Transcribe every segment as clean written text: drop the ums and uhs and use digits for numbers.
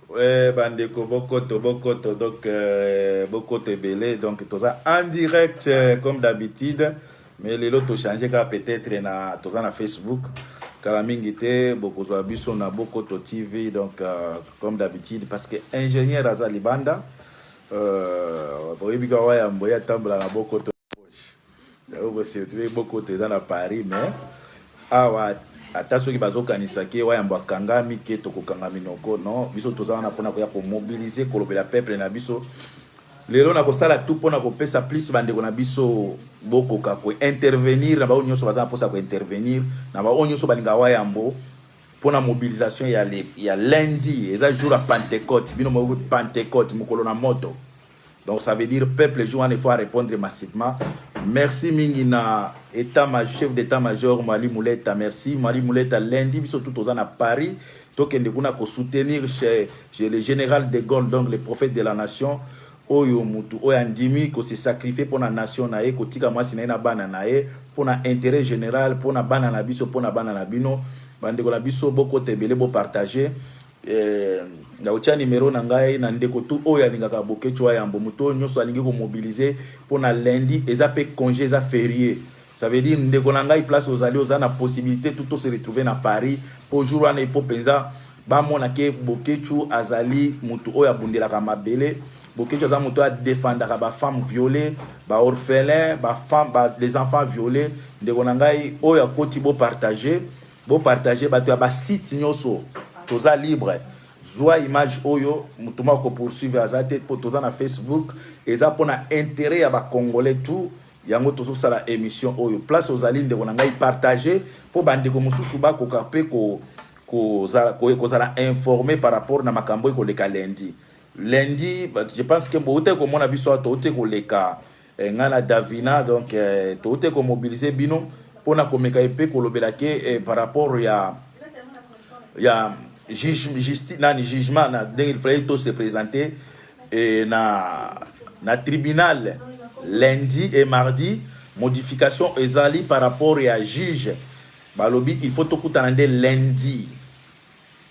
Ouais, bandeko bokoto bokoto donc bokoto ebele, donc toza en direct comme d'habitude, mais lelo tochange kaka peut-être na toza na Facebook. Kala mingi te bokozwa biso na Bokoto TV. Donc comme d'habitude, parce que ingénieur aza libanda, boyebi kaka wayambo ye atambola na Bokoto yango bosurtout Bokoto eza na Paris. Mais awa ata soki bazokanisa ke wayambo akangami, ke tokokanga minoko, non. Biso toza wana mpona koya komobiliser, kolobela peuple na biso. Lelo nakosala tout mpona kopesa plus bandeko na biso bokoka kointervenir, na baoyo nyonso baza na mposa kointervenir, na baoyo nyonso balingaka wayambo, mpona mobilisation ya lundi. Eza jour ya Pentecôte. Bino moko, Pentecôte, mokolo na moto. Donc ça veut dire peuple jour wana il faut répondre massivement. Merci mingi na état chef d'état major Mali Muleta. Merci Mali Muleta. Lundi biso tout toza na Paris, tokende kuna kosoutenir chez le général de Gaulle, donc le prophète de la nation, oyo mutu oyo andimi kose sacrifier mpona nation na ye, kotika mwasi na ye na bana na ye mpona intérêt général, mpona bana na biso, mpona bana na bino. Bandeko na biso, bokota ebele, bopartage. Nakotia nimero na ngai na ndeko tu oyo alingaka Boketshu Wayambo, moto oyo nyonso alingi komobiliser mpona lundi. Eza mpe congé, eza férié. Ça veut dire ndeko na ngai, place ozali, oza na possibilité tout to se retrouver na Paris po jour wana il faut mpenza bamona ke Boketshu azali motu oyo abundelaka mabele. Boketshu aza motu oyo adefendaka bafemme violée, baorphelin, bafemme ba, les enfants violés. Ndeko na ngai oyo akoti, bopartage, bopartage. Bato ya basite nyonso, toza libre. Zwa image oyo, motu moko kopoursuivre aza te mpo toza na Facebook. Eza mpona intérêt ya bacongolais tout yango tozosala émission oyo. Place ozali, ndeko na ngai, partage mpo bandeko mosusu bakoka mpe kozala informé par rapport na makambo ekoleka lundi. Lundi, je pense que boute komona biso awa, toute koleka ngai na Davina. Donc toute komobiliser bino mpona komeka epe kolobela ke par rapport ya juge, justice nani, jugement na ndenge il fallait to se présenter na tribunal lundi et mardi. Modification ezali par rapport ya juge. Balobi il faut tokutana nde lundi,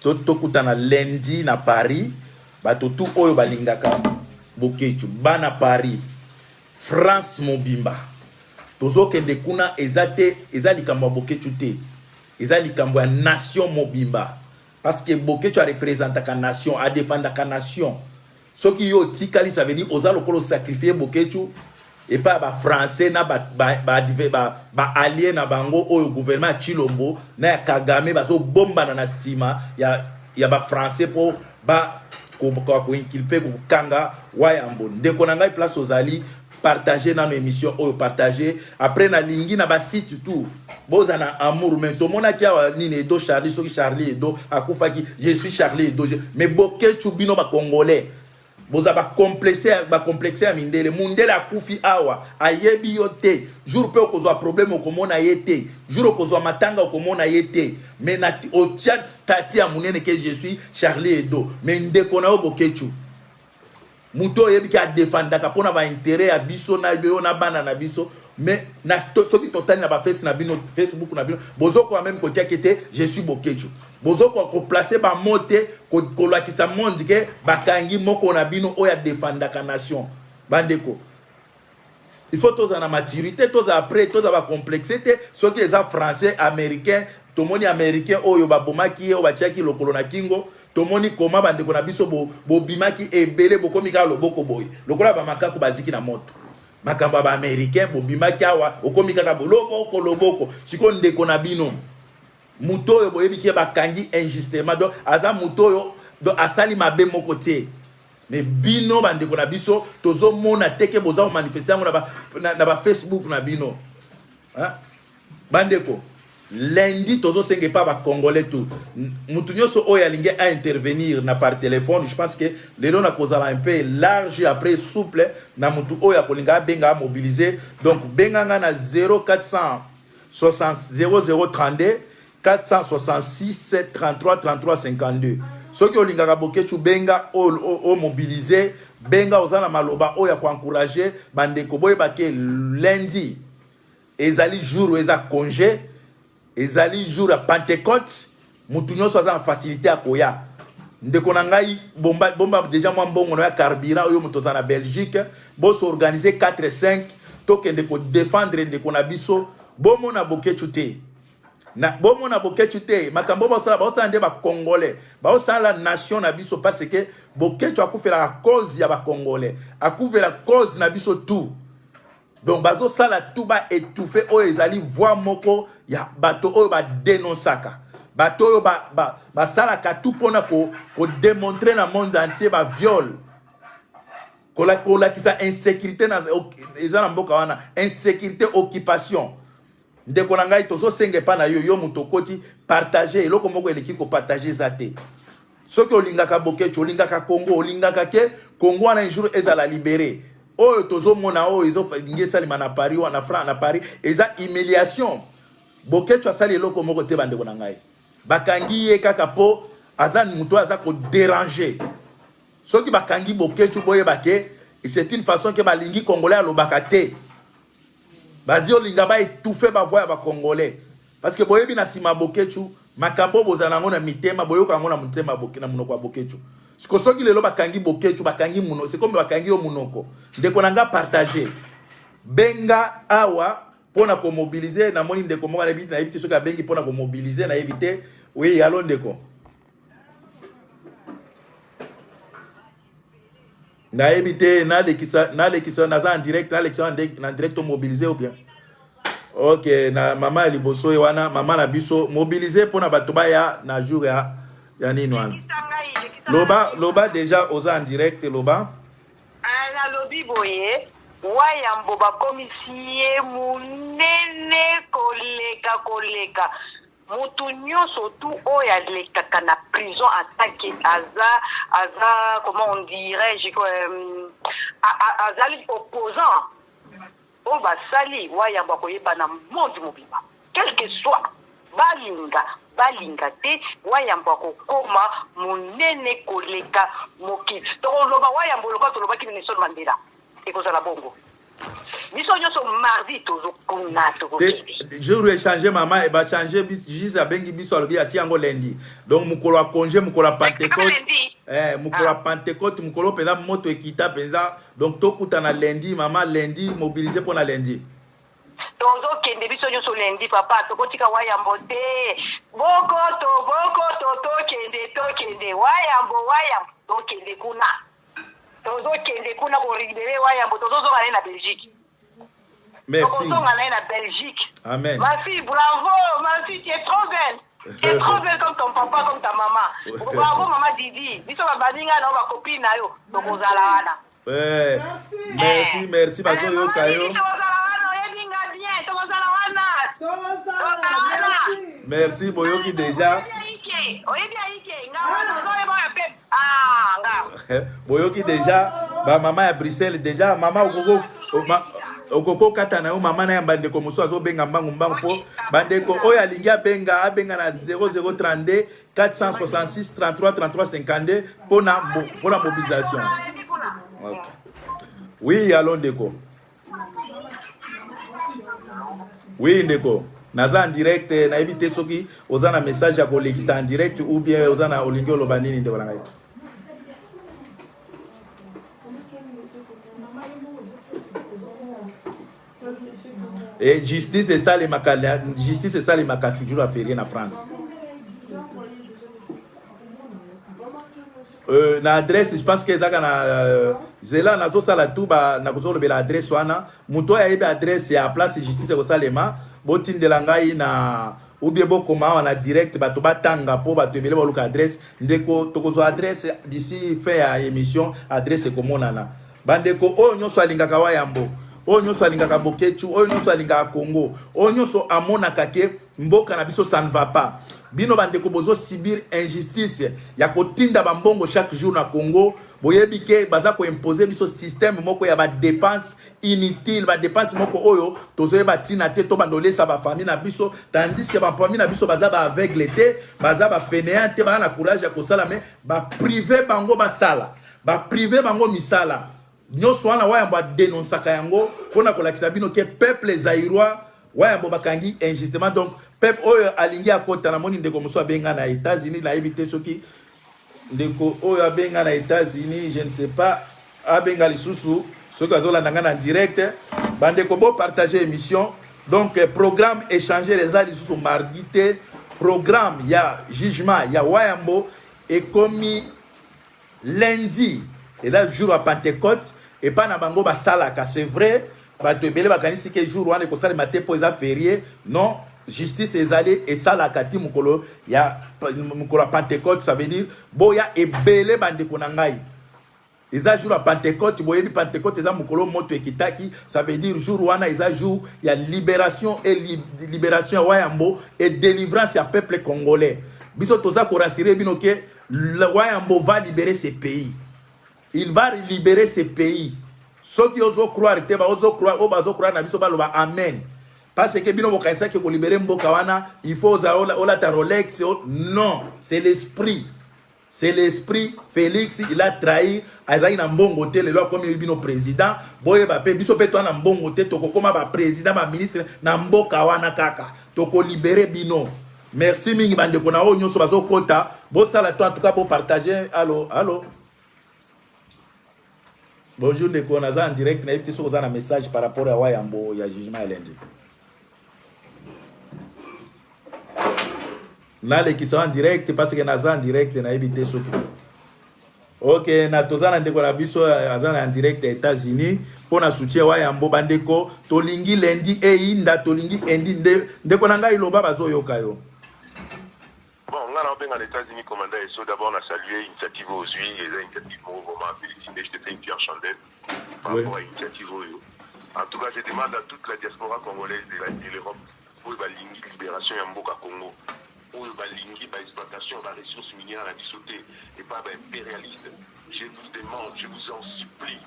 tokutana lundi na Paris. Bato tu oyo balingaka Boketshu, bana Paris, France mobimba, tozokende kuna. Eza te, eza likambo ya Boketshu te, eza likambo ya nation mobimba, parce que Boketshu arepresentaka nation, adefendaka nation. Soki yo otikali, ça veut dire oza lokola osacrifie Boketshu epai ya bafrançais na baallié ba na bango oyo gouvernement ya Tshilombo na ya Kagame bazobombana na nsima ya bafrançais mpo koinculper, kokanga Wayambo. Ndeko na ngai, place ozali, partage nano émission oyo, partage. Après nalingi na basite tout boza na amour. Mais tomonaki awa nini, Edo Charlie, soki Charlie Edo akufaki, je suis Charlie Edo. Mais Boketshu, bino bacongolais boza bacomplexe, bacomplexe ya mindele. Mundele akufi awa, ayebi yo te. Jour mpe okozwa problème, okomona ye te. Jour okozwa matanga, okomona ye te. Mais na otia statut ya monene ke je suis Charlie Edo. Mais ndeko na yo Boketshu, moto oyebi ke adefendaka mpona baintérêt ya biso na yo na bana na biso, mais na soki totali na baface na bino, Facebook na bino, bozokoka même kotiaki te je suis Boketshu. Bozokoka koplacer bamo te, kolakisa monde ke bakangi moko na bino oyo adefendaka nation. Bandeko, il faut tozala na maturité, tozala prêt, tozala bacomplexe te. Soki eza français, américain, tomoni américain oyo babomaki ye, oyo batiaki lokolo na kingo, tomoni koma bandeko na biso bobimaki ebele, bokomi kaka loboko boye lokola bamakaku baziki na moto. Makambo ya baaméricain, bobimaki awa, okomi kaka loboko loboko. Sikoyo ndeko na bino, moto oyo boyebi ke bakangi injustement, donc aza moto oyo donc asali mabe moko te, mais bino bandeko na biso tozomona te ke boza komanifester yango na bafacebook na bino. Bandeko, lundi tozosenga epa bacongolais tout, mutu nyonso oyo alingi aintervenir na par téléphone. Je pense que lelo nakozala un peu large, après souple na mutu oyo akolinga abenga, amobiliser. Donc benga nga na 0400 0032 466 33 33 52. Soki olingaka Boketshu, benga, omobiliser, benga. Oza na maloba oyo ya koencourager bandeko, boyeba ke lundi ezali jour oyo eza congé, ezali jour ya Pentecôte. Mutu nyonso aza na facilité ya koya. Ndeko na ngai, bomba, bomba deja mwa mbongo na ya carburant oyo moto oza na Belgique, bo s'organiser 4 5 tokende ko défendre ndeko na biso. Bomona Boketshu te. Na bomona Boketshu te, makambo bosala bosala nde ba Congolais, bosala nation na biso parce que Boketshu akufelaka cause ya ba Congolais, akufela cause na biso tout. Donc bazosala tout ba étouffer oyo ezali voix moko ya bato oyo ba dénonçaka, bato oyo basalaka ba, ba tout mpona ko, ko démontrer na monde entier ba viol, kolakisa insécurité na eza na mboka wana, insécurité, occupation. Ndeko na ngai, tozosenga epa na yo, yo moto okoti partage, eloko moko eleki kopartage eza te. Soki olingaka Boketshu, olingaka Congo, olingaka ke Congo wana un jour ezala libéré, oyo tozomona oyo ezolingi esalema na Paris wana, na Paris, eza humiliation. Boketshu asali eloko moko te, bandeko na ngai. Bakangi ye kaka mpo aza moto aza kodéranger. Soki bakangi Boketshu, boyeba ke c'est une façon ke balingi Congolais alobaka te, bazi olinga baétouffe bavoix ya Bacongolais, parce que boyebi na nsima Boketshu makambo bozala yango na mitema, boyoka yango na motema, na monoko ya Boketshu. Siko soki lelo bakangi Boketshu, bakangi monoko, c'est comme bakangi yo monoko. Ndeko na nga, partage, benga awa mpona komobiliser. Namoni ndeko moko, nayebi te soki abengi mpona komobiliser, nayebi te. Oui, allô ndeko, nayebi te, nalekisa, nalekisa, naza en direct, nalekisa na direct, tomobiliser ou bien? Ok, na mama ya liboso ye wana, mama na biso, mobiliser mpona bato baya na jour ya nini wana. Loba, loba, déjà oza en direct, loba. Nalobi boye, Wayambo bakomisi ye monene koleka koleka motu nyonso tu oyo alekaka na prison atake aza, comment on dirait, azali opposant. Oyo basali Wayambo akoyeba na monde mobimba, quel que soit balinga balinga te, Wayambo akokoma monene koleka mokili. Tokoloba Wayambo lokola tolobaki Nelson Mandela, ekozala bongo. Biso nyonso mardi tozokuna, tokokende. Jour échange, mama, bachange juge abengi biso, alobi atia yango lundi. Donc mokolo ya congé, mokolo ya Pentecôte, mokolo ya Pentecôte, mokolo mpenza moto ekita mpenza. Donc tokutana lundi, mama, lundi, mobiliser mpona lundi. Tozokende biso nyonso lundi, papa. Tokotika Wayambo te. Bokoto, bokoto, tokende, tokende. Wayambo, Wayambo, tokende kuna, tozokende kuna kolibérer Wayambo. Tozozonga naye na Belgique. Merci. Tokozonga naye na Belgique. Amen. Ma fille, bravo. Ma fille, tu es trop belle, tu es trop belle comme ton papa, comme ta maman. Bravo, mama Didi. Biso babaninga na yo, bacopine na yo, tokozala wana. Merci, merci, bazoyoka yo. Tokozala wana, oyebi nga bien, tokozala wana. Tozala, merci. Merci, boyoki déjà. Oyebi ayike nga wana, ozoyeba oyo pe ah nga. Boyoki déjà bamama ya Bruxelles déjà. Mama, okoko okoki okata na yo, mama na ya bandeko mosusu azobenga mbangu mbangu, mpo bandeko oyo alingi abenga, abenga na 0032 466 33 33 52 mpona mobilisation. Okay. Oui, allô ndeko. Oui ndeko, naza en direct, nayebi te soki oza na message ya kolekisa en direct ou bien oza na olingi oloba nini, ndeko na ngai. E justice esalemaka, justice esalemaka jour ya férié na France. Na adresse, je pense que ezaka na zela nazosala tu nakozolobela adresse wana. Moto oyo ayebi adresse ya place justice ekosalema, botindela ngai na ou bien bokoma awa na direct, bato batanga, mpo bato ebele baluka adresse. Ndeko, tokozwa adresse d'ici fin ya émission, adresse ekomonana. Bandeko oyo nyonso alingaka Wayambo, oyo nyonso alingaka Boketshu, oyo nyonso alingaka Congo, oyo nyonso amonaka ke mboka na biso ça ne va pas, bino bandeko bozosubir injustice ya kotinda bambongo chaque jour na Congo, boyebi ke baza koimpose biso système moko ya badépense inutile, badépense moko oyo tozoyeba ntina te. To banda olesa bafamille na biso, tandis ke bafamille na biso baza baaveugle te, baza bafainéant te, baza na courage ya kosala, mais bapriver bango basala, bapriver bango misala nyonso wana. Wayambo adénonçaka yango mpona kolakisa bino ke peuple zaïrois, Wayambo bakangi injustement. Donc peuple oyo alingi akota, namoni ndeko mosusu abenga na États-Unis, nayebi te soki. Ndeko oyo abenga na États-Unis, je ne sais pas, abenga lisusu soki azolanda nga na direct. Bandeko, bopartage émission. Donc programme échanger eza lisusu mardi te. Programme ya jugement ya Wayambo ekomi lundi, eza jour ya Pentecôte epai na bango basalaka. C'est vrai, bato ebele bakanisi ke jour wana ekosalema te mpo eza férié. Non, justice ezali esalaka ti mokolo ya Pentecôte. Ça veut dire boya ebele, bandeko na ngai. Eza jour ya Pentecôte. Boyebi, Pentecôte eza mokolo moto ekitaki. Ça veut dire jour wana eza jour ya libération et libération ya Wayambo et délivrance ya peuple congolais. Biso toza korassurer bino ke Wayambo va libérer ce pays, il va libérer ce pays. Soki ozocroire te, baozocroire oyo bazocroire na biso baloba amen, parce que bino bokanisaki kolibérer mboka wana, il faut ozala olata Rolex. Non, c'est l'esprit, c'est l'esprit. Félix, il a trahi. Azalaki na mbongo te, lelo akomi bino président. Boyeba mpe biso mpe toa na mbongo te, tokokóma baprésident, baministre na mboka wana kaka, tokolibérer bino. Merci mingi, bandeko na oyo nyonso bazokɔta. Bosala to, en tout cas bopartage. Allo, allo, bonjour ndeko, naza en direct. Nayebi te soki oza na message par rapport ya Wayambo, ya jugement ya lundi. Nalekisa en direct parce que naza en direct. Nayebi te soki ok na toza na ndeko na biso aza na en direct ya États-Unis mpo na soutien Wayambo. Bandeko, tolingi lundi eyinda, tolingi endi nde. Ndeko na ngai, loba, bazoyoka yo. Bon, nga na obenga na États-Unis, commandant Esso. D'abord, na saluer initiative ozwi, eza initiative moko vraiment félicité. Je te fais une pierre chandelle par rapport à initiative oyo. En tout cas, je demande à toute la diaspora congolaise de l'Europe oyo balingi libération ya mboka Congo, oyo balingi baexploitation ya baressources minières na biso te epa baimpérialiste, je vous demande, je vous en supplie,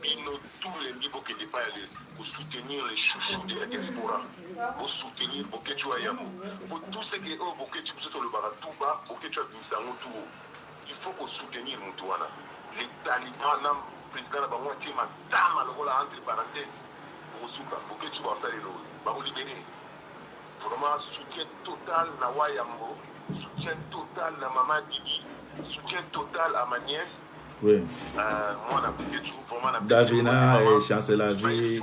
bino tous les bokende epai ya kosoutenir les chouchous de la diaspora, bosoutenir Boketshu Wayambo, po tout ce que oyo Boketshu, biso tolobaka tout bas, Boketshu abimisa yango tout haut. Il faut kosoutenir motu wana. Les taliban na président na bango atie matama lokola entre parenthèse kosuka. Boketshu basalelo oyo bakolibérer. Vraiment, soutien total na Wayambo, soutien total na mama Didi, soutien total à ma nièce, mwana Boketshu, vraiment na Davina et Chancela Vie.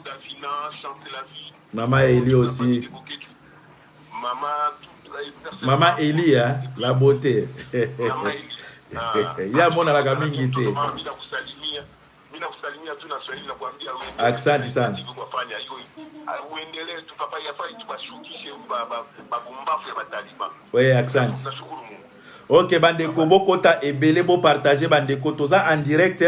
Davina, Chancela Vie. Mama Eli aussi. Mama. Mama Eli, hein, la beauté. Mama Eli. Ya monanaka mingi te. Mimi nakusalimia, mimi nakusalimia tu na Swahili, nakwambia Asante sana. Kufanya hiyo uendelee tu papa, yafai tubashukishe babumbafu ya bataliban. Oui, asante. Nashukuru Mungu. Ok, bandeko, bokota ebele, bopartage. Bandeko, toza en direct.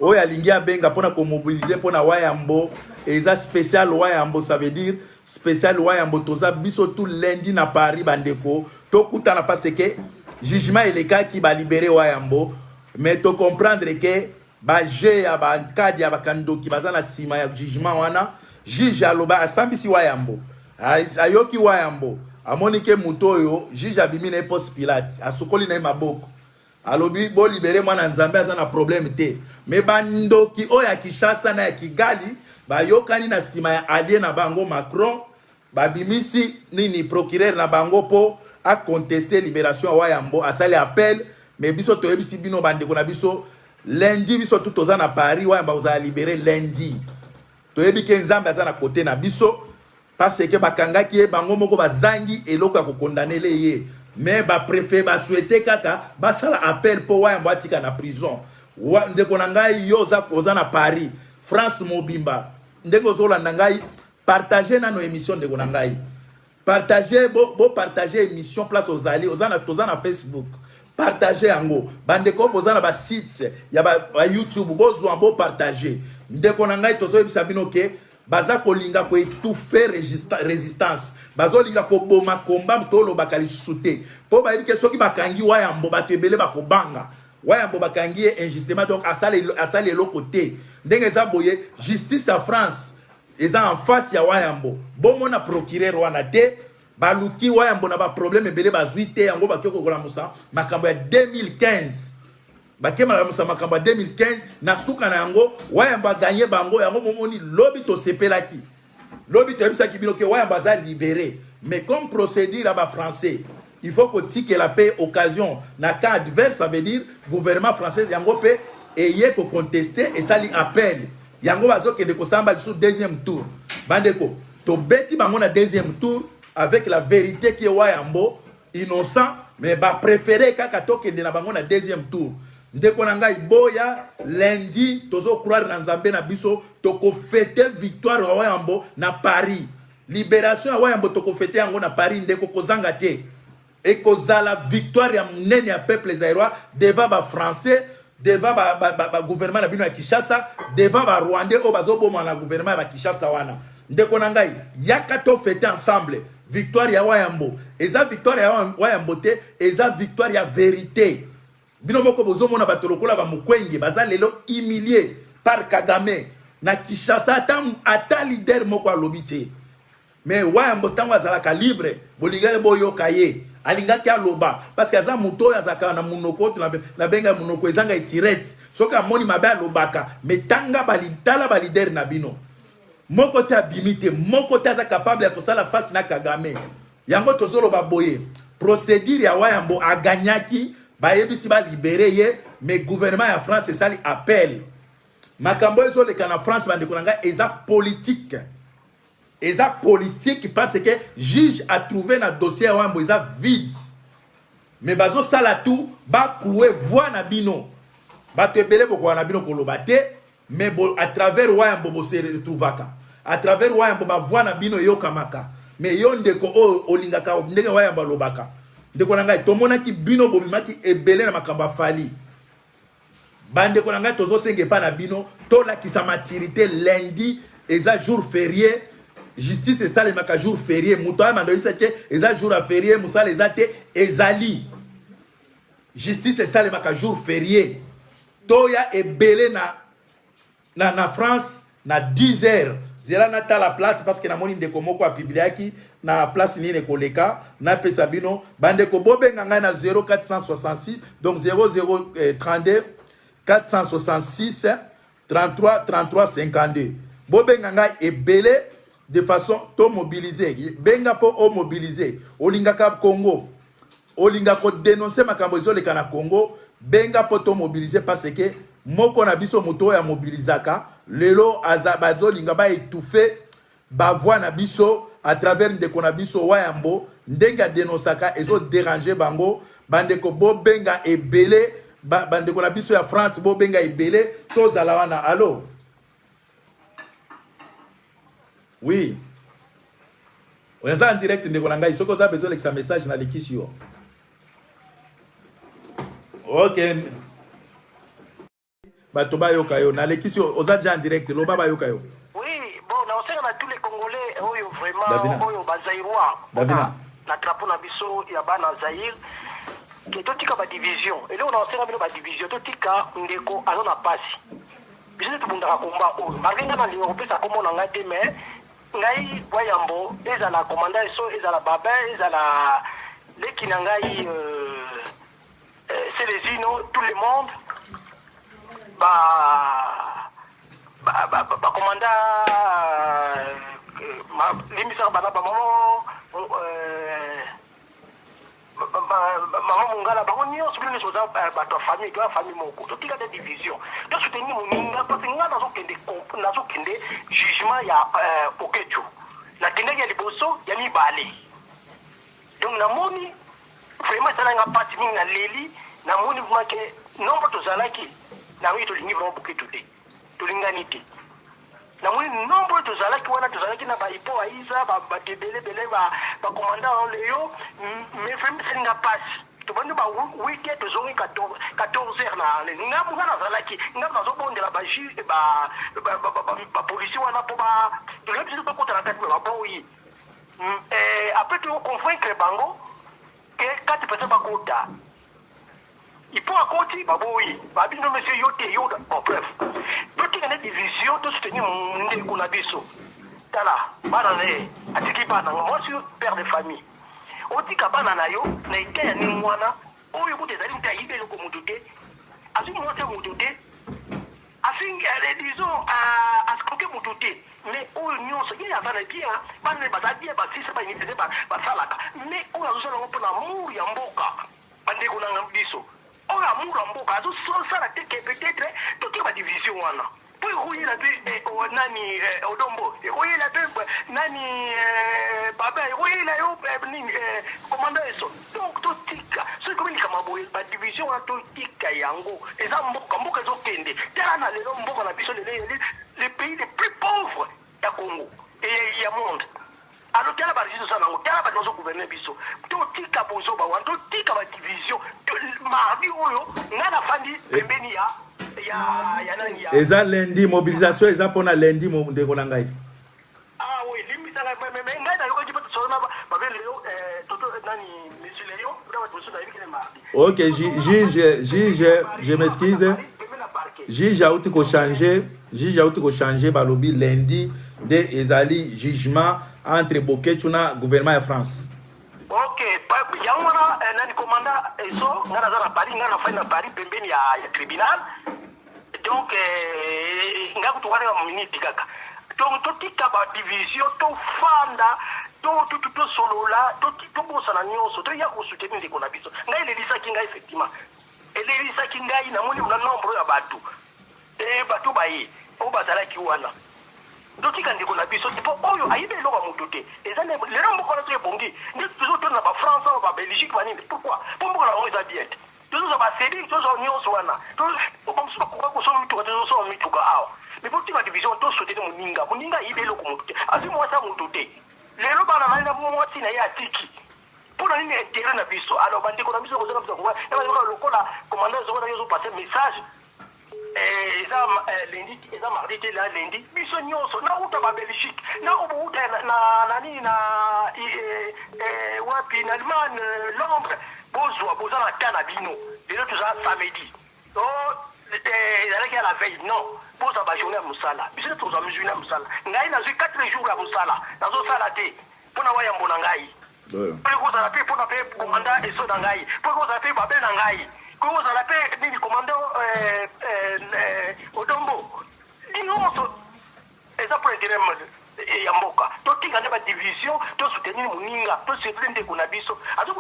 Oyo alingi abenga mpona komobiliser mpona Wayambo, eza spécial Wayambo. Ça veut dire spécial Wayambo, toza biso tout lundi na Paris. Bandeko, tokutana parce que jugement elekaki, balibérer Wayambo, mais tocomprendre ke baje ya bakadi ya bakandoki baza na nsima ya jugement wana. Juge aloba, asambisi Wayambo, ayoki Wayambo, amoni ke moto oyo, juge abimi na ye Ponce Pilate, asukoli na ye maboko, alobi bolibérer mwana Nzambe, aza na problème te. Me bandoki oyo ya Kinshasa na ya Kigali bayokani na nsima ya allié na bango Macron, babimisi nini, procureur na bango mpo aconteste libération ya Wayambo, asali appel. Me biso toyebisi bino, bandeko na biso, lundi biso tu toza na Paris. Wayambo kozala libéré lundi. Toyebi ke Nzambe aza na kote na biso, parce que bakangaki ye, bango moko bazangi eloko ya kokondamner ye, mais bapréférer, basouhaiter kaka basala appel mpo Wayambo atika na prison. Ndeko na ngai, yo oza na Paris, France mobimba, ndenge ozolanda ngai, partage nano émission. Ndeko na ngai, partage, bopartage bo émission place ozali. Oza na, toza na Facebook, partage yango. Bandeko, boza na basite ya ba YouTube, bozwa, bopartage. Ndeko na ngai, tozoyebisa bino ke baza kolinga koétouffer résistance, bazolinga koboma komba. Tolobaka lisusu te mpo bayebi ke soki bakangi Wayambo, bato ebele bakobanga. Wayambo bakangi ye injustement, donc asali eloko te. Ndenge eza boye, justice ya France eza en face ya Wayambo. Bomona procureur wana te, baluki Wayambo na baproblème ebele, bazwi te. Yango bake kokolamusa makambo ya 2015, bake malamusa makambo ya 2015. Na suka na yango, Wayambo agagner bango. Yango momoni lobi tosepelaki, lobi toyebisaki bino ke Wayambo aza libéré. Mais comme procédure ya bafrançais Il faut kotikela mpe occasion na camp adverse, ça veut dire gouvernement français yango mpe eye koconteste, esali appel. Yango bazokende kosamba lisusu deuxième tour. Bandeko, tobeti bango na deuxième tour avec la vérité qui est Wayambo innocent, mais bapréféré kaka tokende na bango na deuxième tour. Ndeko na ngai, boya lundi, tozocroire na Nzambe na biso, tokofêter victoire ya Wayambo na Paris, libération ya Wayambo, tokofêter yango na Paris. Ndeko, kozanga te, ekozala victoire ya monene ya peuple zaïrois devant bafrançais, devant bagouvernement na bino ya Kinshasa, devant barwandais oyo bazoboma na gouvernement ya bakinshasa wana. Ndeko na ngai, yaka tofêter ensemble victoire ya Wayambo. Eza victoire ya Wayambo te, eza victoire ya vérité. Bino moko bozomona bato lokola bamukwenge baza lelo humilié par Kagame na Kinshasa. Ata leader moko alobi te. Mais Wayambo, ntango azalaka libre, bolingaki boyoka ye, alingaki aloba, parce que aza moto oyo azalaka na monoko, nabenga monoko ezanga etirete. Soki amoni mabe, alobaka. Mais tanga tala baleader na bino, moko te abimi te, moko te aza capable ya kosala face na Kagame. Yango tozoloba boye: procédure ya Wayambo, aganyaki, bayebisi balibérer ye, mais gouvernement ya France esali appel. Makambo oyo ezoleka na France, bandeko na ngai, eza politique, eza politique, parce que juge a trouvé na dossier ya Wayambo eza vide, mais bazosala tout baclouer voix na bino. Bato ebele bokoka na bino koloba te, mais à travers Wayambo bose retrouvaka, à travers Wayambo bavoix na bino eyokamaka. Mais yo ndeko oyo olingaka ndenge Wayambo alobaka, ndeko na ngai, tomonaki bino bobimaki ebele na makambo ya Fally. Bandeko na ngai, tozosenga epai na bino, tolakisa maturité. Lundi eza jour férié, justice esalemaka jour férié. Moto ayamanda oyebisa te eza jour ya férié, mosala eza te. Ezali justice esalemaka jour férié. Toya ebele na France na 10 heures. Zela natala place, parce que namoni ndeko moko apubliaki na place nini ekoleka. Napesa bino, bandeko, bobenga ngai na 0466, donc 0032 466 33 33 52. Bobenga ngai ebele de façon tomobiliser. Benga mpo omobiliser. Olingaka Congo, olinga kodénoncer makambo ezoleka na Congo, benga mpo tomobiliser, parce que moko na biso, moto oyo amobilizaka, lelo aza bazolinga baétouffer bavoix na biso à travers ndeko na biso Wayambo. Ndenge adénonçaka ezodéranger bango. Bandeko, bobenga ebele. Bandeko na biso ya France, bobenga ebele, tozala wana. Allo, oui, oza en direct, ndeko na ngai. Soki oza besoin olekisa message, nalekisi yo. Ok, bato bayoka yo. Nalekisi yo, oza déjà en direct, loba, bayoka yo. Oui, bon, naosenga na tous les Congolais oyo vraiment oyo bazaïrois na drapeau na biso ya bana Zaïre, ke totika badivision. Eloko naosenga bino, badivision totika. Ndeko aza na pasi, biso nde tobundaka komba oyo. Malgré ngai nalinga kopesa kombo na ngai te, mais ngai Wayambo, ezala commandant Eso, ezala Babin, ezala leki na ngai Celezino, tout le monde, ba bacommandant, limbisaka bana, bamama, mama Mongala, bango nyonso, bino nyonso boza bato ya famille, toya famille moko. Totika te division, tosoutenir moninga, parce que nga nazokende jugement ya Okecho. Nakendaki ya liboso, ya mibale. Donc namoni vraiment esalanga mpasi mingi, naleli. Namoni vraiment ke nombre tozalaki nango, tolingi vraiment Boketo te, tolingani te. Namoni nombre tozalaki wana, tozalaki na baipo aiza, bato ebelebele, bacommandant leyo, mais vraiment esalinga mpasi. Tobandi ba 8 heures, tozongi 14 heures. Na ngambu nga nazalaki, ngambu nazobondela bapolisier wana mpo tolingi biso tokota na kati, me baboyi. Après tokoconvaincre bango ke kati mpenza bakota, ipo akoti, baboyi, babino monsieur yo te, yo. Bon, bref, totika ne division, tosoutenir ndeko na biso. Tala bana na ye, atiki bana. Mwasi père de famille, otika bana na yo na ete ya ndenge wana oyo kuta ezali moto ayibi eloko moto te, azwi mwasi ya moto te, afingi, disons, ascroquer moto te, mais oyo nyonso ye. aza na bien, bana ne baza bien, basisa bauniversité, basalaka. Mais oyo azosala yango mpona amour ya mboka. Bandeko na biso, oyo amour ya mboka azosala te ke peut-être totika badivision wana, mpo ekoyela mpe nani Odombo, ekoyela mpe nani Baba, ekoyela yo nini, commandant Eso. Donc totika, soki komi likambo boye, badivision wana totika yango. Eza mboka, mboka ezokende. Tala na lelo mboka na biso, lelo ezali le pays le plus pauvre ya Congo et ya monde. Alors tala baregistre osala nango, tala bato bazogouverne biso. Totika bozoba wana, totika badivision. Mardi oyo ngai nafandi pembeni ya nani ya Eza lundi, mobilisation eza mpona lundi, ndeko na ngai. Ah oui, limbisaka, mais ngai nayokaki mpe tosolo na babe Leo, toto nani, monsieur Leo, na bato mosusu, nayebi kene mardi. Ok, juge, juge, je m'excuse, juge auti kochange, juge auti kochange. Balobi lundi nde ezali jugement entre Boketshu na gouvernement ya France. Ok, yango wana, nani, commandant Eso, ngai naza na Paris, ngai nafandi na Paris pembeni ya tribunal. Donc ngai kutu wana ya miniti kaka. Donc totika badivision, tofanda, tosolola, tobosana nyonso, toya kosoutenir ndeko na biso. Ngai elelisaki ngai, effectivement elelisaki ngai. Namoni na nombre ya bato, bato baye oyo bazalaki wana. Totika ndeko na biso te, mpo oyo ayibi eloko ya moto te. Eza lelo mboka wana soki ebongi nde tozotona na bafrance awa, babelgique, banini. Pourquoi? Mpo mboka na bango eza bien te. Tozozwa baseding, tozwa nyonso wana. Bamosusu bakoka kosomba mituka, tozosomba mituka awa. Mais botika division, tosoutenir moninga. Moninga ayibi eloko moto te, azwi mwasi ya moto te. Lelo bana na ye na mwasi na ye atiki mpo na nini? Intérêt na biso. Alors bandeko na biso, kozala biso lokola commandant ezokona, yo ozopase message. Eza lundi, eza mardi te, la lundi biso nyonso nauta babelgique, na obouta na nini, na wapi, na Allemagne, Londres. Bozwa, boza na ta na bino. Lelo toza samedi, ezalaki ya la veille. Non, bozwa bajournée ya mosala. Biso nde tozwa journée ya mosala. Ngai nazwi 4 jours ya mosala, nazosala te mpona Wayambo na ngai, mpo ekozala mpe mpona mpe commandant Eso na ngai, mpo ekozala mpe babe na ngai, mpo ekozala mpe nini, commandant Odombo. Nyonso eza mpo intérêt ya mboka. Totika nde badivision, tosoutenir moninga, tosoutenir ndeko na biso.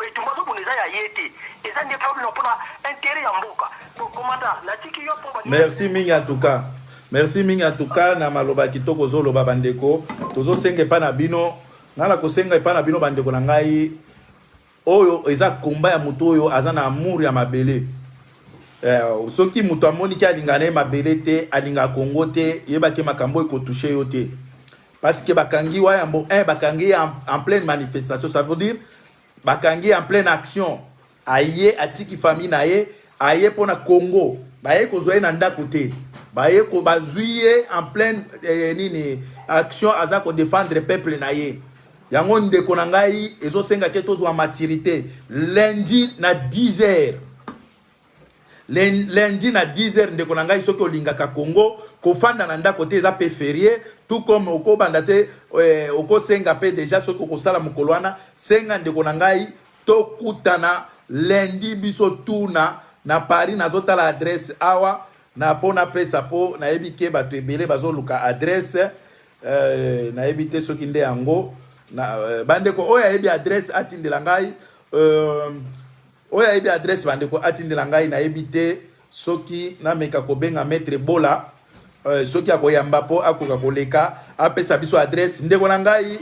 Etumba azobunda eza ya ye te, eza nde problème mpona intérêt ya mboka. Commandant, natiki yo mpo Merci mingi en tout cas, merci mingi en tout cas na maloba kitoko ozoloba. Bandeko, tozosenga epai na bino, ngai na kosenga epai na bino, bandeko na ngai, oyo eza komba ya moto oyo aza na amour ya mabele. Soki moto amoniki alinga na ye mabele te, alingaka Kongo te, yebaki makambo oyo ekotouche yo te, parce que bakangi Wayambo 1, bakangi en pleine manifestation. Ça veut dire bakangi en pleine action. Aye atiki famille na ye, aye mpona Congo. Baye kozwa ye na ndako te, baye bazwi ye en pleine nini, action, aza kodefendre peuple na ye. Yango ndeko na ngai, ezosenga te tozwa maturité. Lundi na 10 heures, lundi na 10 heures, ndeko na ngai, soki olingaka Congo, kofanda na ndako te. Eza mpe férié, tout comme okobanda te, okosenga mpe déjà. Soki okosala mokolo wana, senga ndeko na ngai, tokutana lundi biso tuna na Paris. Nazotala adresse awa na mpo napesa, mpo nayebi ke bato ebele bazoluka adresse. Nayebi te soki nde yango na, bandeko oyo ayebi adresse atindela ngai, oyo ayebi adresse, bandeko, atindela ngai. Nayebi te soki nameka kobenga maître Bola, soki akoyamba mpo akoka koleka apesa biso adresse. Ndeko na ngai,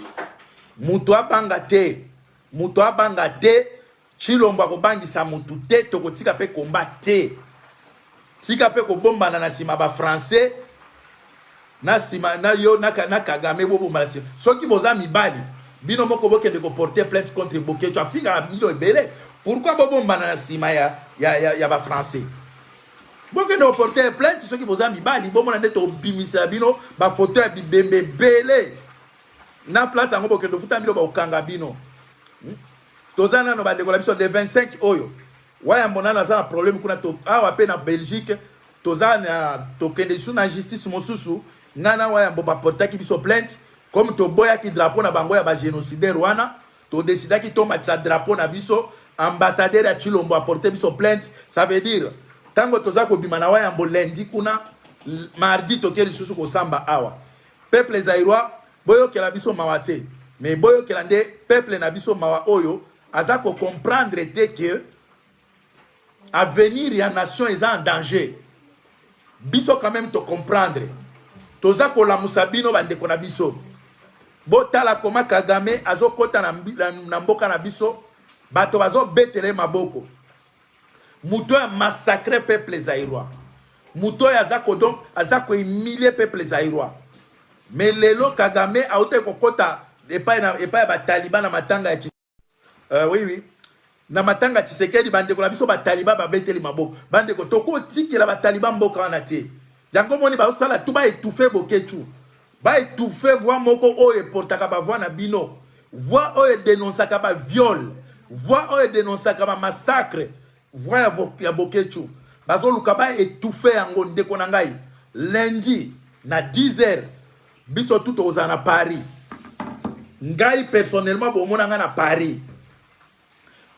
moto abanga te, moto abanga te. Chilombo akobangisa motu te. Tokotika mpe komba te. Tika mpe kobombana na nsima bafrançais, na nsima na yo na Kagame. Bobombana nsima. Soki boza mibali, bino moko bokende koporter plainte contre Boketshu. Afingaka bino ebele, pourquoi bobombana na nsima ya bafrançais? Bokende koporter plainte soki boza mibali. Bomona nde tobimisela bino bafoto ya bibembe ebele na place yango. Bokende ofuta bino, bakokanga bino. Toza nano, bandeko na biso, de 25 oyo Wayambo nano aza na problème kuna. Awa mpe na Belgique toza na, tokende lisusu na justice mosusu. Ngai na Wayambo baportaki biso plainte comme toboyaki drapeau na bango ya bagénocidaire wana. Todesidaki tomatisa drapeau na biso. Ambassadeur ya Chilombo aporte biso plainte. Ça veut dire ntango toza kobima na Wayambo lundi kuna, mardi toke lisusu kosamba awa. Peuple zaïrois. Boyokela biso mawa te, mais boyokela nde peuple na biso mawa oyo aza ko comprendre te que avenir ya nation eza en danger. Biso quand même to comprendre. Toza kolamusa bino bandeko na biso. Botala koma Kagame azokota na, na, na mboka na biso, bato bazobetela ye maboko. Moto oyo massacre peuple zaïrois. Moto oyo aza ko donc aza ko humilier peuple zaïrois. Mais lelo Kagame autaki kokota epai na epai ya bataliban na matanga ya oui oui na matanga Tshisekedi bandeko na biso bataliban babeteli maboko. Bandeko tokotikela bataliban mboka wana te. Yango moni bazosala tu ba étouffer Boketshu. Ba étouffer voix moko oyo eportaka ba voix na bino. Voix oyo edénonçaka ba viol. Voix oyo edénonçaka ba massacre. Voix ya, ya Boketshu. Bazoluka ba étouffer yango ndeko na ngai. Lundi na 10h biso tu tokozala na Paris. Ngai personnellement bomona ngai na Paris.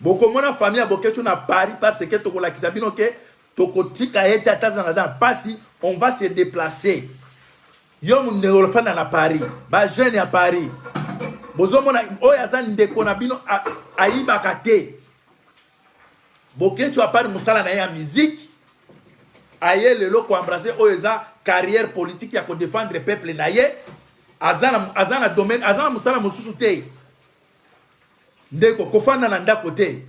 Bokomona famille ya Boketshu na Paris parce que tokolakisa bino ke tokotika ye te ata aza na pasi, on va se déplacer. Yo ndeko ofanda na Paris, ba jeune ya Paris. Bozomona oyo aza ndeko na bino ayibaka te. Boketshu apart mosala na ye ya musique aye lelo koembrasser oyo eza carrière politique ya kodefendre peuple na ye. Aza na domaine, aza na mosala mosusu te. Ndeko kofanda na ndako te,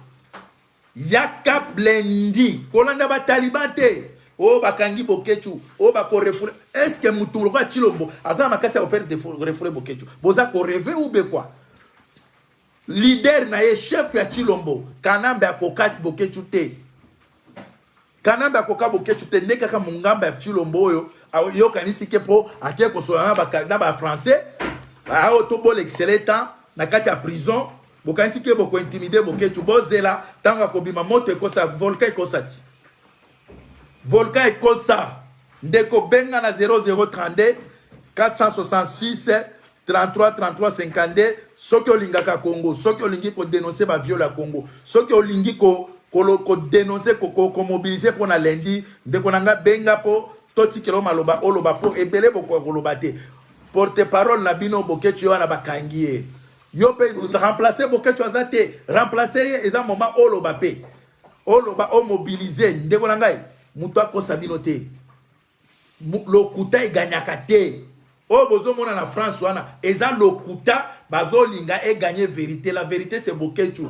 yaka blendi kolanda bataliban te oyo bakangi Boketshu, oyo bakorefouler. Est ce que mutu lokola Tshilombo aza na makasi ya kofaire refouler Boketshu? Boza korêver ou bien quoi? Leader na ye, chef ya Tshilombo, Kanambe, akoka Boketshu te. Kanambe akoka Boketshu te. Nde kaka mongamba ya Tshilombo oyo ayokanisi ke mpo ake kosola na bafrançais aoyo tobolekisela temps na kati ya prison. Bokanisi ke bokointimider Boketshu? Bozela ntango akobima, moto ekosa, volcan ekosa ti volcan ekosa. Ndeko, benga na 0032 466 33 33 52 soki olingaka Congo, soki olingi kodénoncer baviol ya Congo, soki olingi kodénoncer, komobiliser mpo na lundi. Ndeko na nga, benga mpo totikela maloba oloba, mpo ebele bokoka koloba te. Porte parole na bino Boketshu ye wana bakangi ye. Yo mpe remplace Boketshu aza te, remplace ye. Eza moment oloba mpe oloba, omobiliser. Ndeko na ngai, moto akosa bino te, lokuta eganyaka te. Oyo bozomona na France wana eza lokuta, bazolinga eganye vérité. La vérité, c'est Boketshu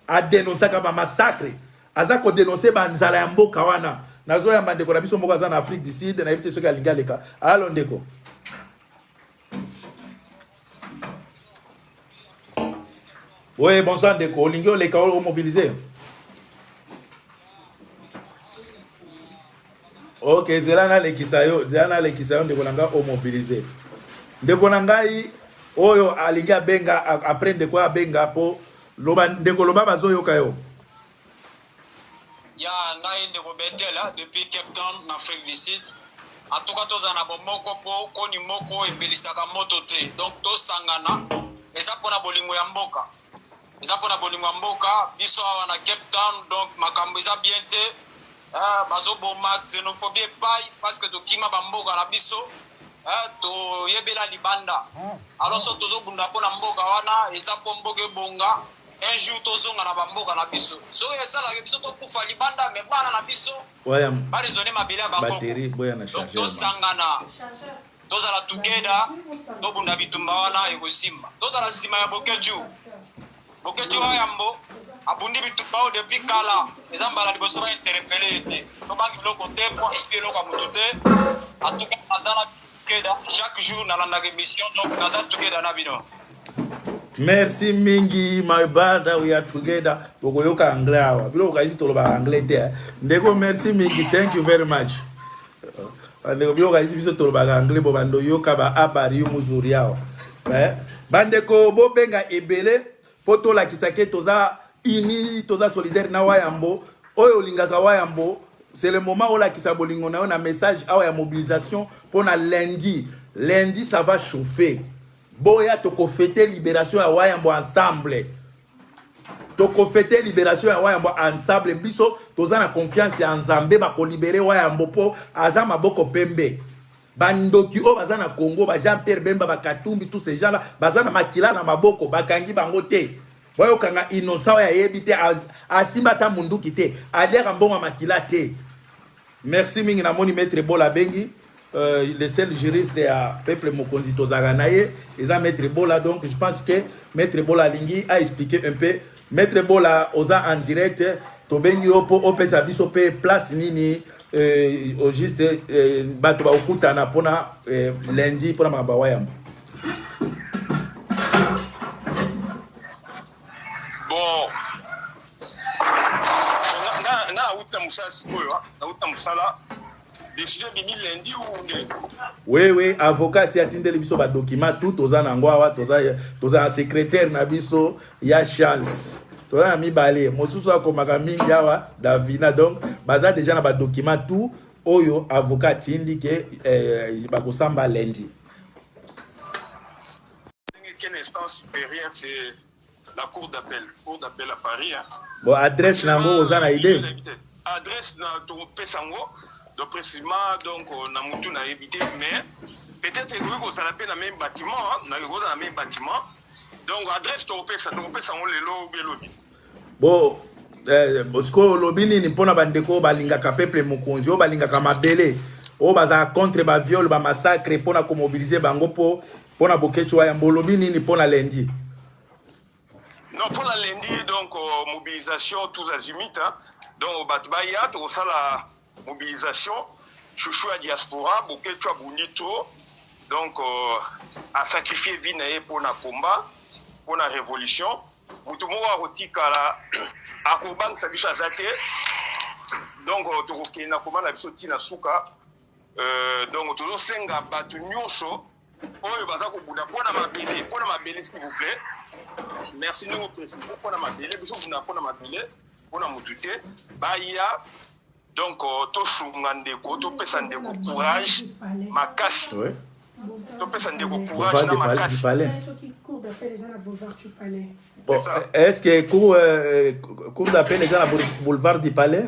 adénonçaka bamassacre, aza kodénoncer banzala ya mboka wana. Nazoyamba ndeko na biso moko aza na Afrique du Sud, nayebi te soki alingi aleka. Allô, ndeko. Oui, bonsoir ndeko, olingi oleka omobiliser? Ok, zela nalekisa yo, zela nalekisa yo, ndeko na ngai, omobiliser. Ndeko na ngai oyo alingi abenga après ndeko oyo abenga mpo loba. Ndeko, loba, bazoyoka yo. Ya ngai ndeko Betel depuis Cape Town na Afrique du Sud. En tout cas, tozala na bomoko mpo koni moko epelisaka moto te. Donc tosangana, eza mpona bolingo ya mboka, eza mpona bolingo ya mboka. Biso awa na Cape Town, donc makambo eza bien te. Bazoboma, xénophobie epai parce que tokima bamboka na biso, toyebela libanda. Alors so tozobunda mpona mboka wana, eza mpo mboka ebonga un jour, tozonga na bamboka na biso. Soki esalaka biso tokufa libanda, mais bana na biso baraisonner mabele ya bakoko. Donc tosangana, tozala together, tobunda bitumba wana ekosimba. Tozala nsima ya Boketshu. Boketshu wa Yambo abundi bitumba oyo depuis kala, eza mbala liboso bainterpeller ye te. Tobangi biloko te mpo epi eloko ya motu te. En tout cas, naza na together chaque jour, nalandaka émission, donc naza together na bino. Merci mingi, my brother, we are together. Bokoyoka anglais awa, biloko kaisi tolobaka anglais te. Ndeko, merci mingi, thank you very much. Bandeko, biloko kaisi biso tolobaka anglais, bo bando yoka ba habari muzuri awa. Bandeko, bobenga ebele mpo tolakisa ke toza uni, toza solidaire na Wayambo. Oyo olingaka Wayambo, c'est le moment olakisa bolingo na yo na message awa ya mobilisation mpo na lundi. Lundi, ça va chauffer. Boya, tokofêter libération ya Wayambo ensemble, tokofêter libération ya Wayambo ensemble. Biso toza na confiance ya Nzambe, bakolibérer Wayambo mpo aza maboko pembe. Bandoki oyo baza na Congo, ba Jean Pierre Bemba, ba Katumbi, tous ces gens là baza na makila na maboko, bakangi bango te. Bayokanga innocent oyo ayebi te, asimba ata munduki te, aliaka mbongo ya makila te. Merci mingi, namoni maître Bola abengi, le seul juriste ya peuple mokonzi tozalaka na ye eza maître Bola. Donc je pense que maître Bola alingi a expliquer un peu. Maître Bola, oza en direct, tobengi yo mpo opesa biso mpe place nini au juste bato bakokutana mpona lundi mpona makambo ya Wayambo. Bon, nga nauti na mosala sikoyo, nauti na mosala. Décision ebimi lundi ou nde? Oui, avocat asi atindeli biso badocument tout, toza nango awa. Toza na secrétaire na biso ya chance, toza na mibale mosusu akomaka mingi awa, Davina. Donc baza déjà na badocument tout oyo avocat atindi ke bakosamba lundi. Quelle instance supérieure? C'est la cour d'appel, cour d'appel à Paris, hein. Bon, adresse nango oza na idée? Adresse na tokopesa yango, donc précisément, donc na mutu nayebi te, mais peut-être ekoki kozala mpe na même bâtiment, kozala na même bâtiment. Donc adresse tokopesa yango lelo obe lobi. Bon, sikoyo olobi nini mpona bandeko oyo balingaka peuple mokonzi, oyo balingaka mabele, oyo bazala contre baviol, bamassacre, mpona komobiliser bango mpo mpona Boketshu Wayambo? Olobi nini mpona lundi? Non, mpona lundi, donc mobilisation tous azimuts, hein. Donc bato baya, tokosala mobilisation. Chouchou ya diaspora, Boketshu abundi to, donc asacrifie vie na ye mpona combat, mpona révolution. Moto moko akotikala akobangisa biso aza te. Donc tokokende na combat na biso ntina suka. Donc tozosenga bato nyonso oyo baza kobunda mpona mabele, mpona mabele, s'il vous plaît, merci ndenge opesi, mpona mabele. Biso bunda mpona mabele, mpona motu te. Baya, donc tosunga ndeko, topesa ndeko courage makasi, topesa ndeko courage na makasi. Bon, est-ce que cour d'appel eza na boulevard du Palais?